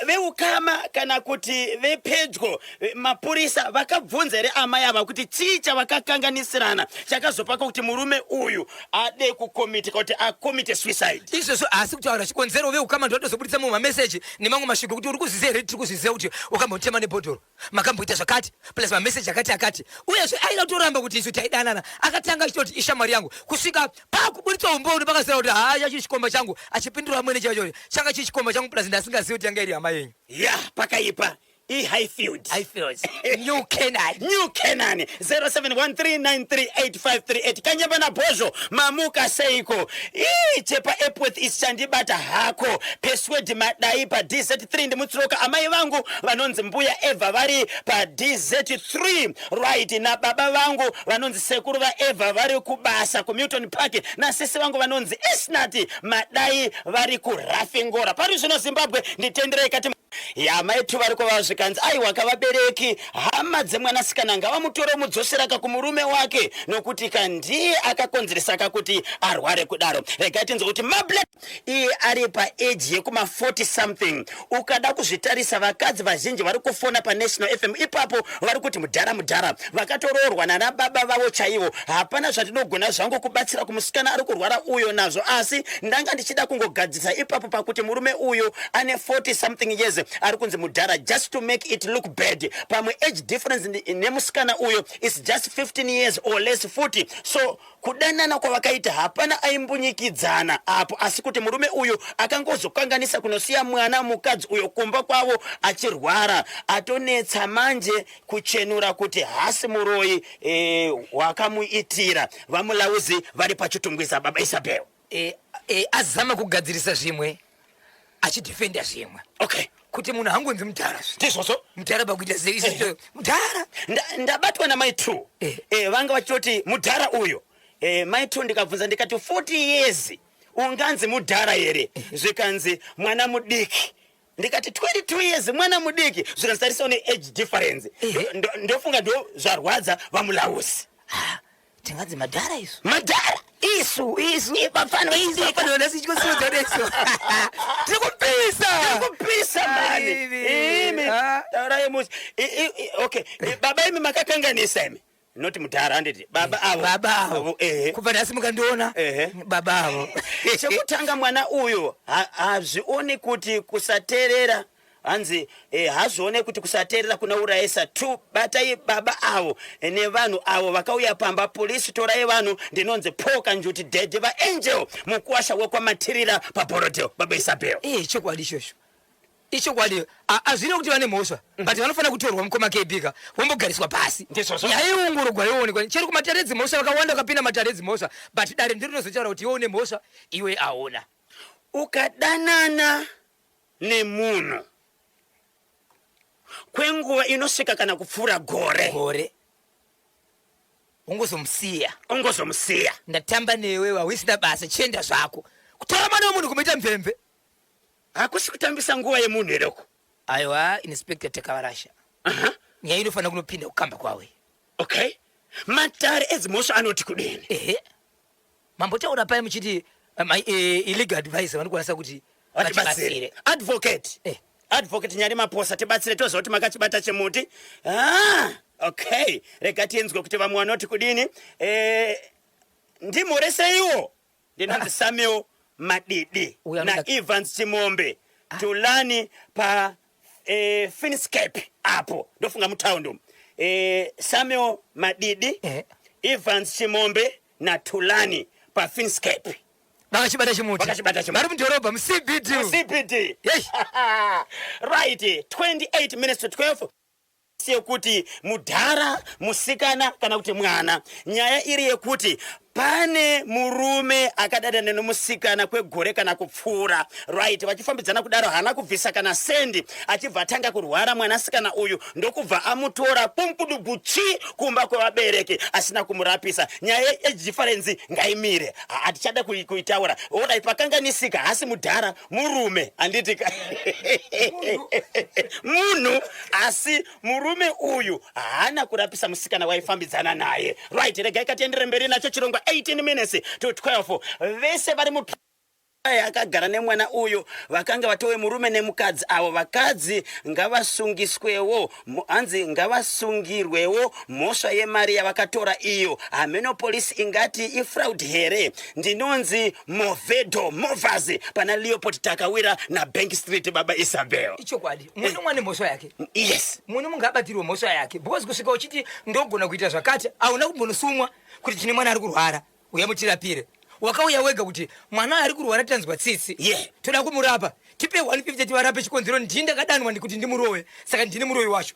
[SPEAKER 1] Veukama kana kuti vepedyo, mapurisa vakabvunza here amai ava kuti chii chavakakanganisirana chakazopaka kuti murume uyu ade kukomita kuti akomite suicide?
[SPEAKER 2] Izvozvo haasi kutaura chikonzero. Veukama ndovatozoburitsa mumwe mameseji nemamwe mashoko kuti uri kuzviziva here, tiri kuzviziva kuti wakambotema nebhodhoro, makamboita zvakati, plus mameseji akati akati. Uyezve aida kutoramba kuti isu taidanana, akatanga achitoti ishamwari yangu kusvika pakuburitsa umbono pakazira kuti haa chachiri chikomba changu, achipindura amwene chaicho changa chiri chikomba changu, plus ndasingazivi kuti yanga iri hama yenyu.
[SPEAKER 1] Ya, pakaipa. IHighfield.
[SPEAKER 2] Highfield, New Canaan.
[SPEAKER 1] New Canaan. 0713938538. Kanyemba naBhozho, mamuka seiko? Ii, chepa Epworth ichi chandibata hako. Persuade Madai paDZ3 ndimutsiroka amai vangu vanonzi Mbuya Eva vari paDZ3, right, nababa vangu vanonzi sekuru vaEva vari kubasa kuMilton Park, nasisi vangu vanonzi Esnati Madai vari kuRafingora. Pari zvino Zimbabwe, nditenderei kati ya mai tu vari kwava zvikanzi aiwa kavabereki, hama dzemwanasikana ngavamutore mudzoseraka kumurume wake nokuti ka ndiye akakonzeresaka kuti arware kudaro. Regai tinzwe kuti mable iye ari paage yekuma 40 something. Ukada kuzvitarisa, vakadzi vazhinji vari kufona paNational FM ipapo vari kuti mudhara mudhara, vakatoroorwa nana baba vavo chaivo. Hapana zvatinogona zvangu kubatsira kumusikana ari kurwara uyo nazvo, asi ndanga ndichida kungogadzisa ipapo pakuti murume uyu ane 40 something years ari kunzi mudhara just to make it look bad. Pamwe age difference nemusikana uyo is just 15 years or less futi, so kudanana kwavakaita hapana aimbunyikidzana apo, asi kuti murume uyu akangozokanganisa kunosiya mwana mukadzi uyo kumba kwavo achirwara, atonetsa manje kuchenura kuti hasi muroyi wakamuitira. VaMulauzi vari paChitungwiza, baba Isabel.
[SPEAKER 2] Azama kugadzirisa zvimwe achidefenda zvimwe. Kuti munhu hangonzi mudhara.
[SPEAKER 1] Ndizvozvo.
[SPEAKER 2] Mudhara pakuita sei? Isusu mudhara.
[SPEAKER 1] Ndabatwa namai two. Vanga vachitoti mudhara uyo. Mai two ndikabvunza ndikati 40 years unganzi mudhara here? Zvikanzi mwana mudiki. Ndikati 22 years mwana mudiki? Zvikanzi tarisawo neage difference. Ndofunga ndo zvarwadza vaMulausi.
[SPEAKER 2] Ah, tinganzi madhara isu?
[SPEAKER 1] Madhara
[SPEAKER 2] isu isu.
[SPEAKER 1] Vafana.
[SPEAKER 2] Isu vafana vanasi chikosodza nesu tiri kupisa.
[SPEAKER 1] Kupisa mani.
[SPEAKER 2] Imi.
[SPEAKER 1] Imi.
[SPEAKER 2] Ah.
[SPEAKER 1] Taurai musi. Okay, baba imi makakanganisa imi, not mudhara, handiti baba avo?
[SPEAKER 2] Baba avo.
[SPEAKER 1] Ehe.
[SPEAKER 2] Kubva nhasi mukandiona, baba avo.
[SPEAKER 1] Chekutanga, mwana uyu hazvioni kuti kusateerera, hanzi hazvione kuti kusateerera kunourayisa. Two, batai baba avo nevanhu avo vakauya pamba. Polisi, torai vanhu. Ndinonzi Paul Kanjuti, dhedhe vaAngel mukuwasha wekwamatirira paBorodale, baba Isabel.
[SPEAKER 2] Chokwadi ichocho, ichokwadi. Hazvina kuti vane mhosva, but vanofanira kutorwa, mukoma kebika, vombogariswa pasi.
[SPEAKER 1] Ndizvozvo.
[SPEAKER 2] Nyaya iongorogwa, yoonekwa. Chero kumatare edzimhosva vakawanda vakapinda matare edzimhosva, but dare ndiro rinozotaura kuti iwe une mhosva, iwe aona.
[SPEAKER 1] Ukadanana nemunhu kwenguva inosvika kana kupfuura gore,
[SPEAKER 2] gore, ungozomusiya.
[SPEAKER 1] Ungozomusiya.
[SPEAKER 2] Ndatamba newe, wawisina basa, chienda zvako. Kutora mwana wemunhu kumuita mvemve.
[SPEAKER 1] Hakusi kutambisa nguva yemunhu hereko?
[SPEAKER 2] Aiwa, Inspector Takavarasha, nyaya inofanira kunopinda kukamba kwawe.
[SPEAKER 1] Okay, matare edzimhosva anoti kudini?
[SPEAKER 2] Ehe, mambotaura pai muchiti illegal advice vanokwanisa kuti
[SPEAKER 1] vatibatsire.
[SPEAKER 2] Vatibatsire.
[SPEAKER 1] Advocate. Advocate Nyari Maposa, tibatsire, toziva kuti makachibata chimuti. Ah, okay, rega tinzwe kuti vamwe vanoti kudini. Ndimhoreseiwo, ndinonzi Samuel Madidi
[SPEAKER 2] Uyu anoda-
[SPEAKER 1] naEvans Chimombe Tulani pa. Finscape apo ndofunga mutaundi umu. Samuel Madidi, Evans Chimombe naTulani paFinscape.
[SPEAKER 2] Vakachibata chimuti.
[SPEAKER 1] Vakachibata chimuti.
[SPEAKER 2] Vari mudhorobha muCBD.
[SPEAKER 1] CBD.
[SPEAKER 2] Yes.
[SPEAKER 1] Right, 28 minutes to 12 yekuti mudhara, musikana kana kuti mwana. Nyaya iri yekuti pane murume akadanana nemusikana kwegore kana kupfuura, right? Vachifambidzana kudaro, haana kubvisa kana sendi. Achibva atanga kurwara mwanasikana uyu, ndokubva amutora pumpuduguchi kumba kwevabereki asina kumurapisa. Nyaya yeage difference ngaimire, hatichada kuitaura. Alright, pakanganisika, hasi mudhara, murume, handiti? Munhu, asi murume uyu haana kurapisa musikana waifambidzana naye. Right, regai katiendere mberi nacho chirongwa. 18 minutes to 12. Vese vari mu akagara nemwana uyu vakanga vatove murume nemukadzi avo. Vakadzi ngavasungiswewo, hanzi ngavasungirwewo mhosva yemari yavakatora iyo. Hameno polisi ingati ifraud here? Ndinonzi Movedo Movers pana Leopold Takawira naBank Street, baba Isabel.
[SPEAKER 2] Ichokwadi, munhu umwe ane mhosva yake.
[SPEAKER 1] Yes.
[SPEAKER 2] Munhu munhu abatirwe mhosva yake, because kusvika uchiti ndogona kuita zvakati, hauna kumbonosumwa kuti tine mwana ari kurwara, uya mutirapire. Wakauya wega kuti mwana ari kurwara, tanzwa tsitsi, toda kumurapa, tipe 150 tivarape. Chikonzero ndini ndakadanwa ndikuti ndimurove, saka ndini muroyi wacho.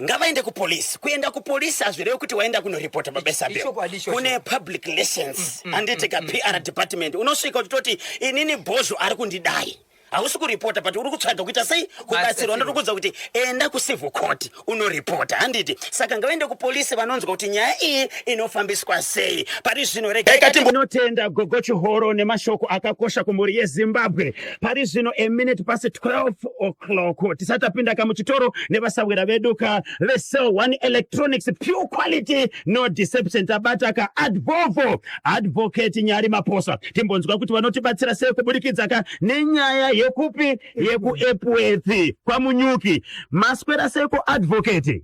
[SPEAKER 1] Ngavaende kupolisi. Kuenda kupolisi hazvirevi kuti waenda kunoripota, baba Isabel.
[SPEAKER 2] Ichokwadi ichocho.
[SPEAKER 1] Kune public relations, handiti ka? PR department, unosvika uchitoti inini bhozho ari kundidai. Hausi kuripota, but uri kutsvaga kuita sei? Kubatsirwa. Ndiri kuti enda kucivil court unoripota, handiti? Saka ngavaende kupolisi, vanonzwa kuti nyaya iyi inofambiswa sei. Pari zvino regaikatinotenda Gogo Chihoro nemashoko akakosha kumhuri yeZimbabwe. Pari zvino a minute past 12 o'clock. Tisati tapinda kamuchitoro nevasawira vedu ka veCell One Electronics, pure quality, no deception, tabata ka advovo Advocate Nyari Maposa, timbonzwa kuti vanotibatsira sei kuburikidza ka nenyaya yekupi, yekuEpworth kwaMunyuki. Maswera seiko, Advocate?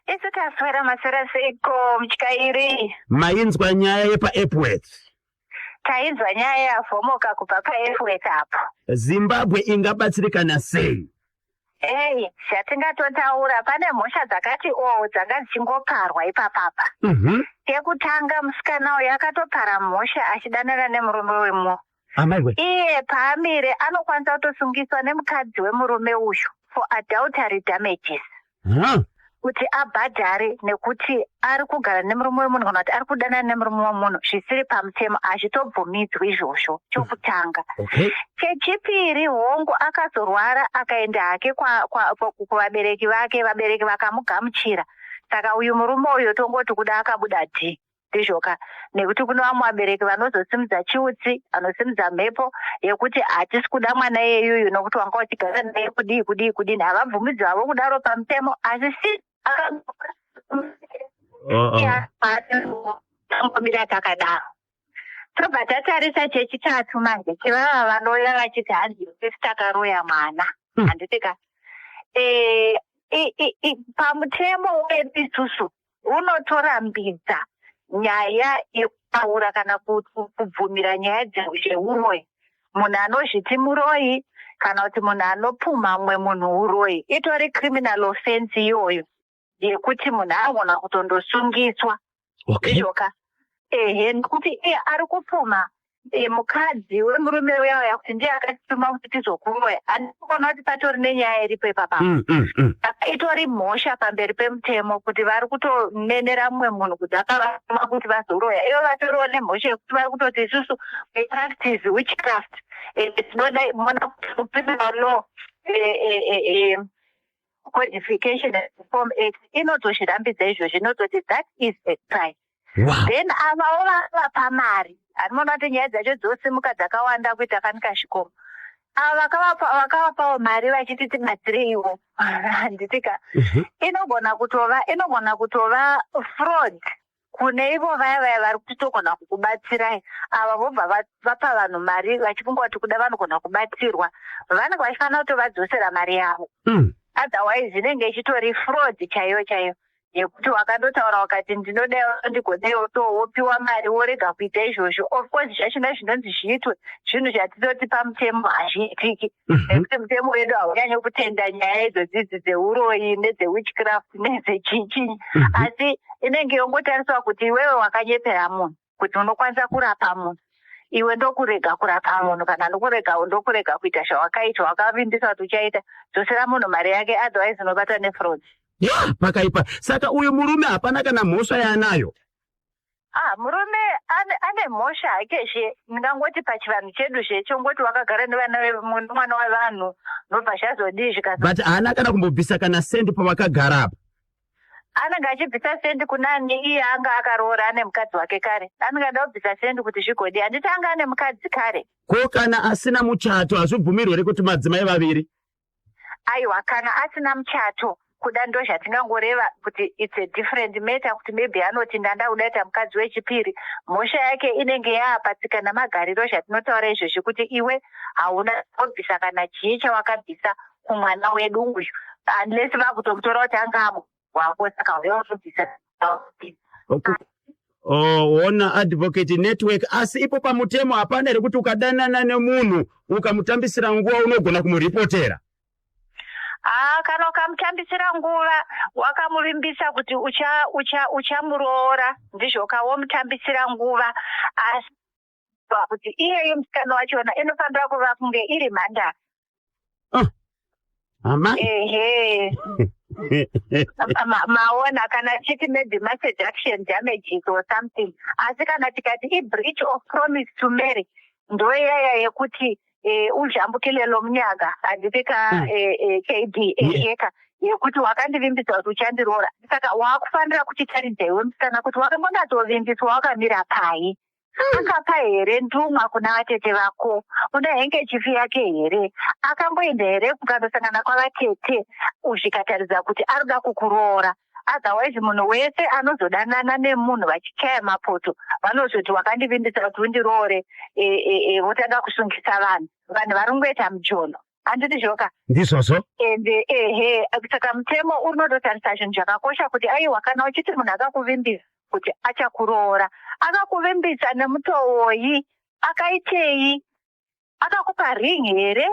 [SPEAKER 4] Isu taswera. Maswera seiko, mutyairi?
[SPEAKER 1] Mainzwa nyaya yepaEpworth?
[SPEAKER 4] Tainzwa nyaya yavhomoka kubva paEpworth apo.
[SPEAKER 1] Zimbabwe ingabatsirikana sei?
[SPEAKER 4] Ei, zvatingatotaura, pane mhosva dzakati o dzanga dzichingoparwa ipapapa. Chekutanga, musikana uyu akatopara mhosva achidanana nemurume wemunhu.
[SPEAKER 1] Amaiwe!
[SPEAKER 4] Iye paamire anokwanisa kutosungiswa nemukadzi wemurume uyu for adultery damages, kuti abhadhare nekuti ari kugara nemurume wemunhu kana kuti ari kudanana nemurume wemunhu zvisiri pamutemo. Hazvitobvumidzwi izvozvo, chokutanga. Chechipiri, hongu, akazorwara akaenda hake kuvabereki vake, vabereki vakamugamuchira. Saka uyu murume uyu tongoti kuda akabuda d ndizvoka, nekuti kune vamwe vabereki vanozosimudza chiutsi, vanosimudza mhepo yekuti hatisi kuda mwana iyeyuyu nokuti wanga uchigara naye kudii kudii kudini. Havabvumidzwi havo kudaro pamutemo, asi si tambomira takadaro. Tobva tatarisa chechitatu manje, chevava vanouya vachiti hanzi isi takaroya mwana, handiti ka? Pamutemo wedu isusu unotorambidza nyaya yekutaura kana kubvumira nyaya dzeuroyi. Munhu anozviti muroyi kana kuti munhu anopumha mumwe munhu uroyi, itori criminal offense iyoyo yekuti munhu anogona kutondosungiswa. Ndizvoka, ehe, nekuti iye ari kupfuma mukadzi wemurume uya uya kuti ndiye akatituma kuti tizokuroya. Handikuona kuti patori nenyaya iripo ipapa. Saka itori mhosva pamberi pemutemo kuti vari kutonenera mumwe munhu kuti akavatuma kuti vazoroya. Ivo vatoriwo nemhosva yekuti vari kutoti isusu we practice witchcraft. Tinoda mona kuti criminal law Codification and Reform Act inotozvirambidza izvozvo, inototi that is a crime. Then avawo vavapa mari, handimoona kuti nyaya dzacho dzosimuka dzakawanda kuita kanika zvikomo. Ava vakavapawo mari vachiti tibatsireiwo, handiti ka? Inogona kutova fraud kune ivo vaya vaya vari kuti togona kukubatsirai. Ava vobva vapa vanhu mari vachifunga kuti kuda vanogona kubatsirwa. Vanenge vachifanira kutovadzosera mari yavo, otherwise inenge ichitori fraud chaiyo chaiyo. Yekuti wakandotaura ukati ndinodaiwo ndigodaiwo so wopiwa mari worega kuita izvozvo. Of course zvachona zvinonzi zviitwe zvinhu zvatinoti pamutemo hazviitiki. Nekuti mutemo wedu haunyanyi kutenda nyaya idzodzidzi dzeuroyi nedzewitchcraft nedzechinyi. Asi inenge yongotariswa kuti iwewe wakanyepera munhu kuti unokwanisa kurapa munhu. Iwe ndokurega kurapa munhu kana ndokurega ndokurega kuita zvawakaita wakavimbisa kuti uchaita dzosera munhu mari yake otherwise unobatwa nefraud.
[SPEAKER 1] Ya, pakaipa. Saka uyu murume hapana kana mhosva yaanayo.
[SPEAKER 4] Ah, murume ane, ane mhosva hake zve ndingangoti pachivanhu chedu zve chongoti wakagara nevana nemwana wevanhu ndobva zvazodii zvikazo
[SPEAKER 1] But haana kana kumbobvisa kana sendi pavakagara apa.
[SPEAKER 4] Anenge achibvisa sendi kunani iye anga akaroora ane mukadzi wake kare anenge ada kubvisa sendi kuti zvigodii handiti anga ane mukadzi kare.
[SPEAKER 1] Ko kana asina muchato hazvibvumirwe here kuti madzimai vaviri?
[SPEAKER 4] Aiwa kana asina muchato kuda ndozvatingangoreva kuti its a different matter kuti maybe anoti ndanda kuda kuita mukadzi wechipiri mhosva yake inenge yaapatsika namagariro zvatinotaura izvozvi kuti iwe hauna kubvisa kana chii chawakabvisa kumwana wedu uyu unless vakutomutora kuti anga wako saka uya unobvisa.
[SPEAKER 1] Okay. Oh, ona advocate network asi ipo pamutemo hapana here kuti ukadanana nemunhu ukamutambisira nguva unogona kumuripotera?
[SPEAKER 4] Ah, kana ukamutambisira nguva wakamuvimbisa kuti uchamuroora ucha, ucha ndizvo ka womutambisira nguva asi kuti iyeyo musikana wachona inofanira kuva kunge iri mhandara.
[SPEAKER 1] Oh. Amai.
[SPEAKER 4] Ehe. Maona kana chiti maybe maseduction damages or something asi kana tikati i-breach of promise to marry ndoiyaya yekuti uzhambukile lo munyaka handiti ka kd eheka yekuti wakandivimbisa kuti uchandiroora saka wakufanira kuchitaridza iwe musikana kuti wakambonatsovimbiswa wakamira pai. Akapa here ndumwa kuna vatete vako? Una hengechifi yake here? Akamboenda here kukandosangana kwavatete zvikataridza kuti arikuda kukuroora? Otherwise munhu wese anozodanana nemunhu vachichaya mapoto vanozoti wakandivimbisa kuti undiroore votanga kusungisa vanhu. Vanhu vari kungoita mujolo. Handiti zvoka?
[SPEAKER 1] Ndizvozvo.
[SPEAKER 4] Ende ehe saka mutemo unototarisa zvinhu zvakakosha kuti aiwa kana uchiti munhu akakuvimbisa kuti achakuroora akakuvimbisa nemutowoi akaitei akakupa ring here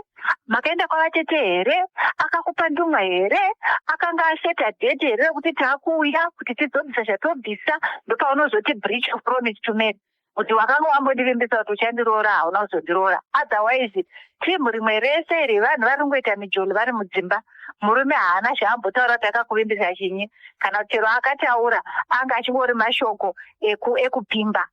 [SPEAKER 4] makaenda kwavatete here akakupa ndumwa here akanga aseta date here rekuti taakuuya kuti tizobvisa zvatobvisa ndopaunozoti breach of promise to marry kuti wakanga wambondivimbisa kuti uchandiroora hauna kuzondiroora otherwise team rimwe rese iri vanhu vari kungoita mijolo vari mudzimba murume haana zvaambotaura kuti akakuvimbisa chinyi kana chero akataura anga achingori mashoko ekupimba.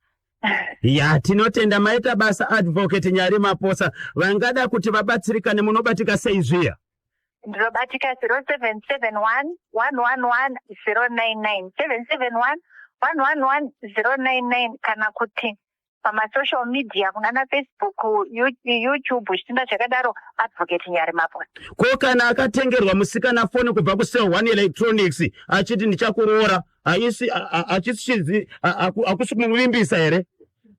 [SPEAKER 1] Ya, tinotenda maita basa advocate Nyari Maposa. Vangada kuti vabatsirikane munobatika sei zviya?
[SPEAKER 4] Ndinobatika 0771 111 099 771 111 099 kana kuti pamasocial media kunana Facebook, YouTube zvitinda zvakadaro advocate Nyari Maposa.
[SPEAKER 1] Ko kana akatengerwa musikana foni kubva kuSell One Electronics achiti ndichakuroora haisi hachisi hakusi kumuvimbisa here?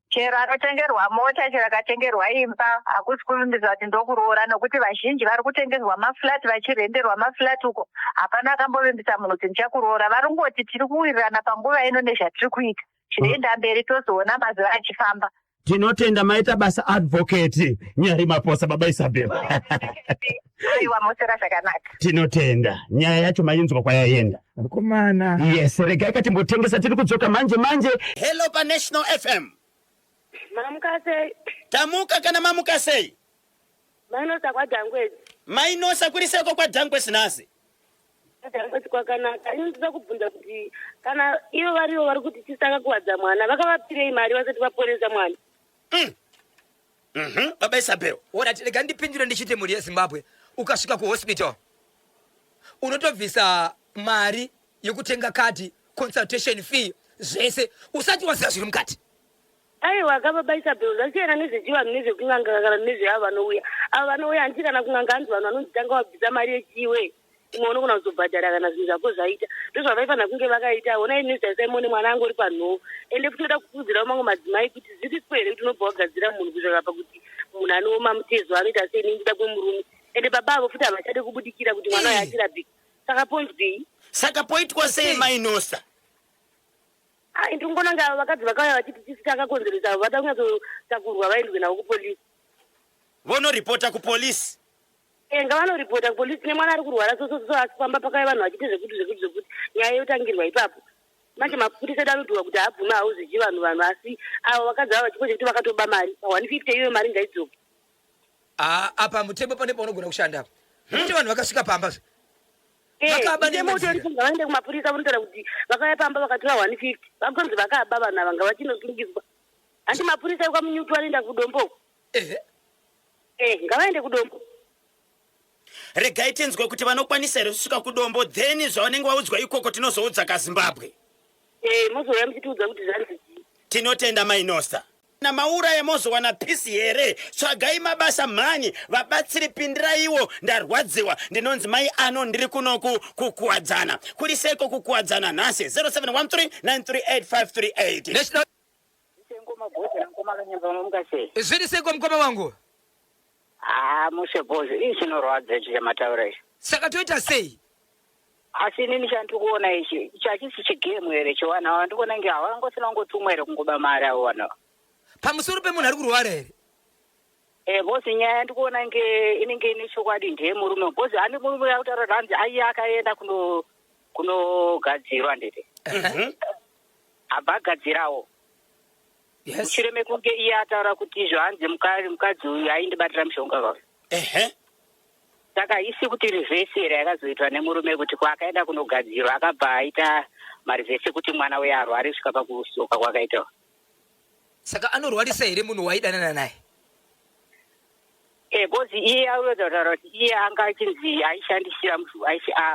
[SPEAKER 4] Chero anotengerwa mota chero akatengerwa imba hakusi kuvimbisa kuti ndokuroora nokuti vazhinji vari kutengerwa maflat vachirenderwa maflat uko hapana akambovimbisa munhu kuti ndichakuroora vari kungoti tiri kuwirirana panguva ino nezvatiri kuita zvinoenda mberi tozoona mazuva achifamba.
[SPEAKER 1] Tinotenda maita basa advocate Nyari Maposa baba Isabel.
[SPEAKER 4] Aiwa mosera zvakanaka.
[SPEAKER 1] Tinotenda nyaya yacho mainzwa kwayaenda.
[SPEAKER 5] Vakomana.
[SPEAKER 1] Yes, regai katimbotengesa tiri kudzoka manje manje. Hello pa National FM.
[SPEAKER 6] Mamuka sei?
[SPEAKER 1] Tamuka kana mamuka sei?
[SPEAKER 6] Mainosa kwaDhangwezi.
[SPEAKER 1] Mainosa kuri seko kwaDhangwezi nhasi?
[SPEAKER 6] Dhangwezi kwakanaka. Ini ndinoda kubvunza kuti kana ivo varivo vari kuti tisakakuwadza mwana vakavapirei mari vasati vaporesa mwana?
[SPEAKER 1] Baba Isabel.
[SPEAKER 2] Alright, rega ndipindure ndichiti mhuri yeZimbabwe ukasvika kuhospital unotobvisa mari yekutenga kadhi, consultation fee, zvese usati waziva zviri mukati.
[SPEAKER 6] Aiwa ka baba Isabel zvasiyana nezvechivanhu nezvekun'anga kana nezveavo vanouya. Avo vanouya handiti kana kun'anga hanzi vanhu vanonzi tanga wabvisa mari yechiiwe imwe unogona kuzobhadhara kana zvinhu zvako zvaita. Ndozvavaifanira kunge vakaita. Honai nezvaisai muone mwana angu uri panhoo. Ende futi ndoda kukurudzirawo mamwe madzimai kuti zviriko here kuti unobva wagadzira munhu kusvika pakuti munhu anooma mutezo anoita sei nekuda kwemurume. Ende baba avo futi havachade kubudikira kuti mwana uyu achirapika. Saka ponzwei?
[SPEAKER 1] Saka poitwa sei mainosa?
[SPEAKER 6] Ai, ndingoona kunge ava vakadzi vakauya vachiti tisu takakonzeresa avo vada kunyatsotakurwa vaendwe navo kupolisi.
[SPEAKER 1] Vonoripota kupolisi.
[SPEAKER 6] Eh, ngavanoripota kupolisi nemwana ari kurwara so so so asi pamba pakauya vanhu vachiita zvekuti zvekuti zvekuti nyaya yotangirwa ipapo. Manje mapurisa edu anodhuva kuti haabvume hawo zvechivanhu vanhu asi avo vakadzi ava chipo chekuti vakatoba mari pa 150 iyoyo mari ngaidzoke.
[SPEAKER 2] Ah, apa mutemo pane paunogona kushanda apa. Nekuti vanhu vakasvika pamba zve.
[SPEAKER 6] Eh,
[SPEAKER 2] Vakaba
[SPEAKER 6] mutemo
[SPEAKER 2] neimwe
[SPEAKER 6] utori
[SPEAKER 2] nzira.
[SPEAKER 6] ngavaende kumapurisa vonotaura kuti vakauya pamba vakatora 150 vakonzi vakaba vanhu ava ngavachinosungiswa. Hanti mapurisa ekwaMunyuki vanoenda kudombo uko.
[SPEAKER 2] Ehe.
[SPEAKER 6] Eh, ngavaende kudombo.
[SPEAKER 1] Regai tinzwe kuti vanokwanisa here kusvika kudombo then zvavanenge vaudzwa ikoko tinozoudza kaZimbabwe.
[SPEAKER 6] Eh, mozouya muchitiudza kuti zvanzi chii.
[SPEAKER 1] Tinotenda mai Nosta. Na mauraya mozowana peace here tsvagai mabasa mhani vabatsiri pindiraiwo ndarwadziwa ndinonzi mai ano ndiri kunoku kukuwadzana kuri seiko kukuwadzana nhasi 0713938538
[SPEAKER 2] National
[SPEAKER 5] Ngoma boss na ngoma kanyamba mamuka sei?
[SPEAKER 2] Zviri seiko mukoma wangu?
[SPEAKER 5] Ah, mushe boss, ichi chinorwadza ichi chamataura ichi.
[SPEAKER 2] Saka toita sei?
[SPEAKER 5] Asi inini chandiri kuona ichi, ichi hachisi chigame here chevanhu ava ndikuona nge havangosina kungotumwa here kungoba mari avo vanhu ava.
[SPEAKER 2] Pamusoro pemunhu ari kurwara here?
[SPEAKER 5] Eh, boss nyaya yandikuona nge inenge ine chokwadi ndeye murume. Boss hani murume yakutaura kuti hanzi aiye akaenda kuno kunogadzirwa handiti? Abva agadzirawo.
[SPEAKER 2] Yes.
[SPEAKER 5] Mushure mekunge iye ataura kuti izvo hanzi mukadzi uyu aindibatira mushonga ka.
[SPEAKER 1] Ehe.
[SPEAKER 5] Saka haisi kuti reverse here yakazoitwa nemurume kuti kwaakaenda kunogadzirwa akabva aita mareverse ekuti mwana uya arware kusvika pakusoka kwakaita.
[SPEAKER 2] Saka anorwarisa here munhu waaidanana naye?
[SPEAKER 5] Eh, because iye auedza kutaura kuti iye anga achinzi aishandisira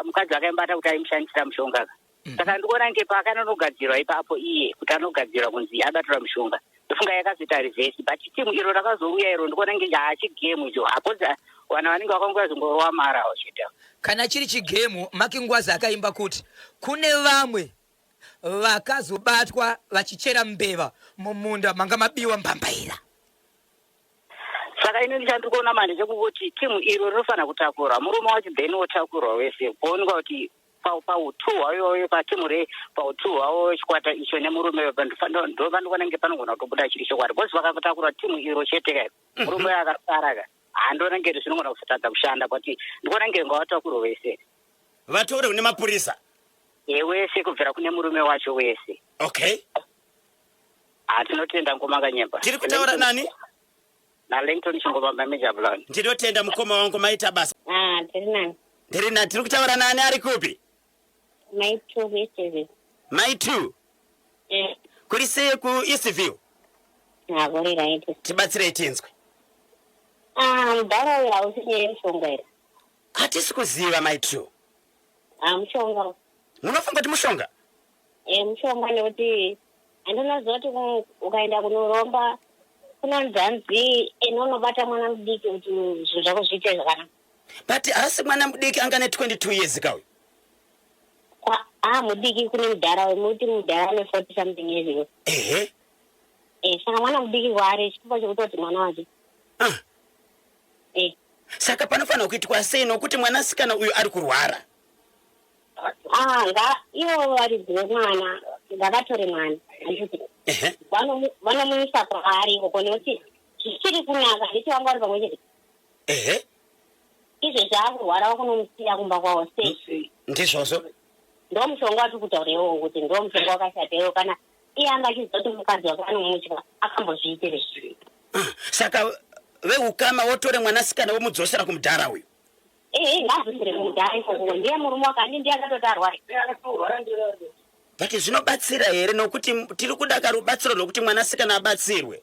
[SPEAKER 5] mukadzi akaimubata kuti aimushandisira mushonga ka. Saka ndikuona kunge paakanonogadzirwa ipapo iye kuti anogadzirwa kunzi abatirwa mushonga ndofunga yakazoita reverse but team iro rakazouya iro ndikuona kunge haachigame icho hakozi vana vanenge vakangouya zongorowa mara awo chete awo.
[SPEAKER 2] Kana chiri chigemu, Mark Ngwazi akaimba kuti kune vamwe vakazobatwa vachichera mbeva mumunda manga mabiwa mbambaira.
[SPEAKER 5] Saka ini chandiri kuona manje chekungoti team iro rinofanira kutakurwa murume wacho then wotakurwa wese poonekwa kuti pautu hwaiwayo pateam re pautu hwavo chikwata icho nemurume ndopandikuona kunge panogona kutobuda chiri chokwadi because vakatakura team iro chete ka murume uyo akasara ka handiona kunge zvinogona kutadza kushanda but ndikuona kunge ngavatakurwe wese
[SPEAKER 1] Vatorwe nemapurisa.
[SPEAKER 5] Ye wese kubvira kune murume wacho wese.
[SPEAKER 1] Okay.
[SPEAKER 5] Ah, tinotenda mukoma Kanyemba.
[SPEAKER 1] Tiri kutaura nani?
[SPEAKER 5] Na Langton Chingoma Manager Brown.
[SPEAKER 1] Ndinotenda mukoma wangu maita basa.
[SPEAKER 7] Ah, tiri nani?
[SPEAKER 1] Ndiri na tiri kutaura nani ari kupi?
[SPEAKER 7] Mai 2 kuEastview.
[SPEAKER 1] Mai 2.
[SPEAKER 7] Eh.
[SPEAKER 1] Kuri sei ku Eastview?
[SPEAKER 7] Ah, kuri right.
[SPEAKER 1] Tibatsirei tinzwe.
[SPEAKER 7] Ah, mudhara uyu hausi nyaya yemushonga here?
[SPEAKER 1] Hatisi kuziva mai 2.
[SPEAKER 7] Ah, mushonga.
[SPEAKER 1] Munofunga kuti mushonga?
[SPEAKER 7] Eh, mushonga nekuti handinoziva kuti ukaenda kunoromba kunonzi hanzi ene unobata mwana mudiki kuti zvinhu zvako zviite zvakanaka.
[SPEAKER 1] But haasi mwana mudiki anga ne 22 years ka uyu.
[SPEAKER 7] Ah, mudiki kune mudhara uyu muti mudhara ane 40 something years iwe.
[SPEAKER 1] Ehe.
[SPEAKER 7] Eh, saka mwana mudiki kwaari chitupa chekutoti mwana wake.
[SPEAKER 1] Ah.
[SPEAKER 7] Eh.
[SPEAKER 1] Saka panofanira kuitwa sei nokuti mwanasikana uyu ari kurwara?
[SPEAKER 7] Ah, nga ivo varidzi vemwana ngavatore mwana handiti
[SPEAKER 1] Ehe.
[SPEAKER 7] Vanomuisa kwaari ikoko nekuti zvichiri kunaka handiti vanga vari pamwe chete.
[SPEAKER 1] Ehe.
[SPEAKER 7] Izvezvi akurwara vakunomusiya kumba kwavo sei?
[SPEAKER 1] Ndizvozvo.
[SPEAKER 7] Ndomushonga watiri kutaura iwowo kuti ndomushonga wakashata iwowo kana iye anga achiziva kuti mukadzi wake anomutya akambozviitirei?
[SPEAKER 1] Ah, saka veukama wotore mwanasikana womudzosera kumudhara uyu.
[SPEAKER 7] Ehe ngaadzosere kumudhara ikoko ndiye murume wake handi ndiye akatoti arware.
[SPEAKER 1] But zvinobatsira here nokuti tiri kuda ka rubatsiro rwekuti mwanasikana abatsirwe.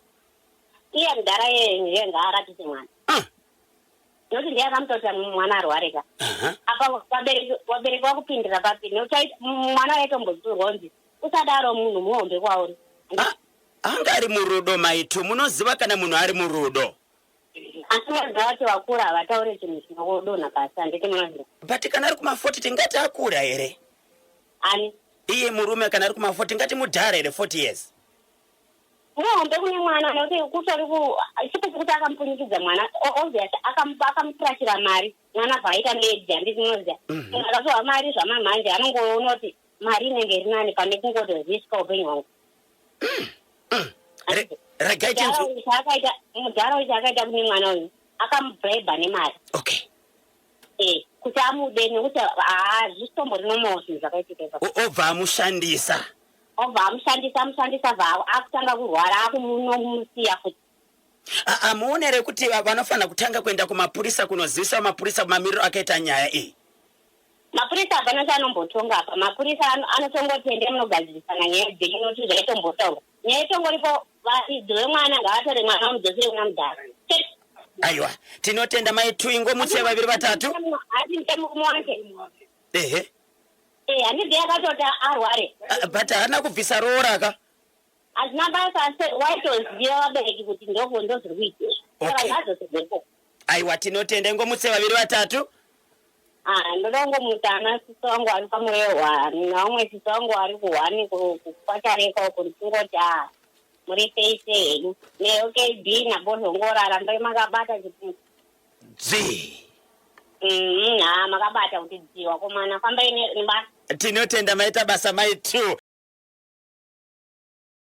[SPEAKER 7] Iye mudhara iyeye ndiye ngaarapise mwana.
[SPEAKER 1] Ah.
[SPEAKER 7] Nokuti ndiye akamutoti mwana arware ka. Apa vabereki vabereki vakupindira papi nekuti mwana waitombodzurwa kunzi usadaro munhu muhombe kwauri.
[SPEAKER 1] Ah, anga ari murudo maitu munoziva kana munhu ari murudo.
[SPEAKER 7] Asi munoziva kuti vakura havataure chinhu chinodonha pasi handiti munoziva.
[SPEAKER 1] But kana ari kuma 40 tingati akura here?
[SPEAKER 7] Ani?
[SPEAKER 1] Iye murume kana ari kuma 40 tingati mudhara here 40 years?
[SPEAKER 7] Muhombe kune mwana nekuti kutori ku chipo chekuti akamupunyikidza mwana obvious akamupurashira mari mwana bva aita medi handiti munoziva mhm. munhu akapiwa mari zvamamhanje anongoona kuti mari inenge iri nani pane kungotoziska upenyu hwangu
[SPEAKER 1] mm, mm. Regai tinzwe
[SPEAKER 7] chaakaita mudhara uyu chaakaita kune mwana uyu akamubraiba nemari
[SPEAKER 1] okay
[SPEAKER 7] eh kuti amude nekuti hazvitombori nomawo zvinhu zvakaitika ipapo
[SPEAKER 1] obva amushandisa
[SPEAKER 7] obva amushandisa amushandisa bva akutanga kurwara akumunomusiya futi
[SPEAKER 1] Hamuone here kuti vanofanira kutanga kuenda kumapurisa kunozivisa mapurisa mamiriro akaita nyaya iyi?
[SPEAKER 7] Mapurisa hapana chaanombotonga apa. Mapurisa anotongoti endai munogadzirisana nyaya dzenyu nokuti zvaitombotaurwa. Nyaya itongoripo varidzi vemwana ngavatore mwana vamudzosere kuna mudhara. Chete.
[SPEAKER 1] Aiwa, tinotenda mai Twingo mutse vaviri vatatu.
[SPEAKER 7] Hati murume wake.
[SPEAKER 1] Ehe.
[SPEAKER 7] Eh, handiti akatoti arware.
[SPEAKER 1] Ah, but haana kubvisa roora ka.
[SPEAKER 7] Hazvina basa asi waitoziva vabereki kuti ndoko ndozviri kuitika. Saka
[SPEAKER 1] Okay.
[SPEAKER 7] ngadzosedzeko.
[SPEAKER 1] Aiwa, tinotenda ingomutse vaviri vatatu.
[SPEAKER 7] Ah, ndoda kungomutsa ana sisi wangu ari pamurehwa naumwe sisi wangu ari kuhwani kwachareka uko ndichingoti ah muri sei sei henyu neokb nabozongora rambai makabata chiputi
[SPEAKER 1] Dzii.
[SPEAKER 7] Ha makabata kuti dzii wakomana fambai nebasa.
[SPEAKER 1] Tinotenda maita basa mai two.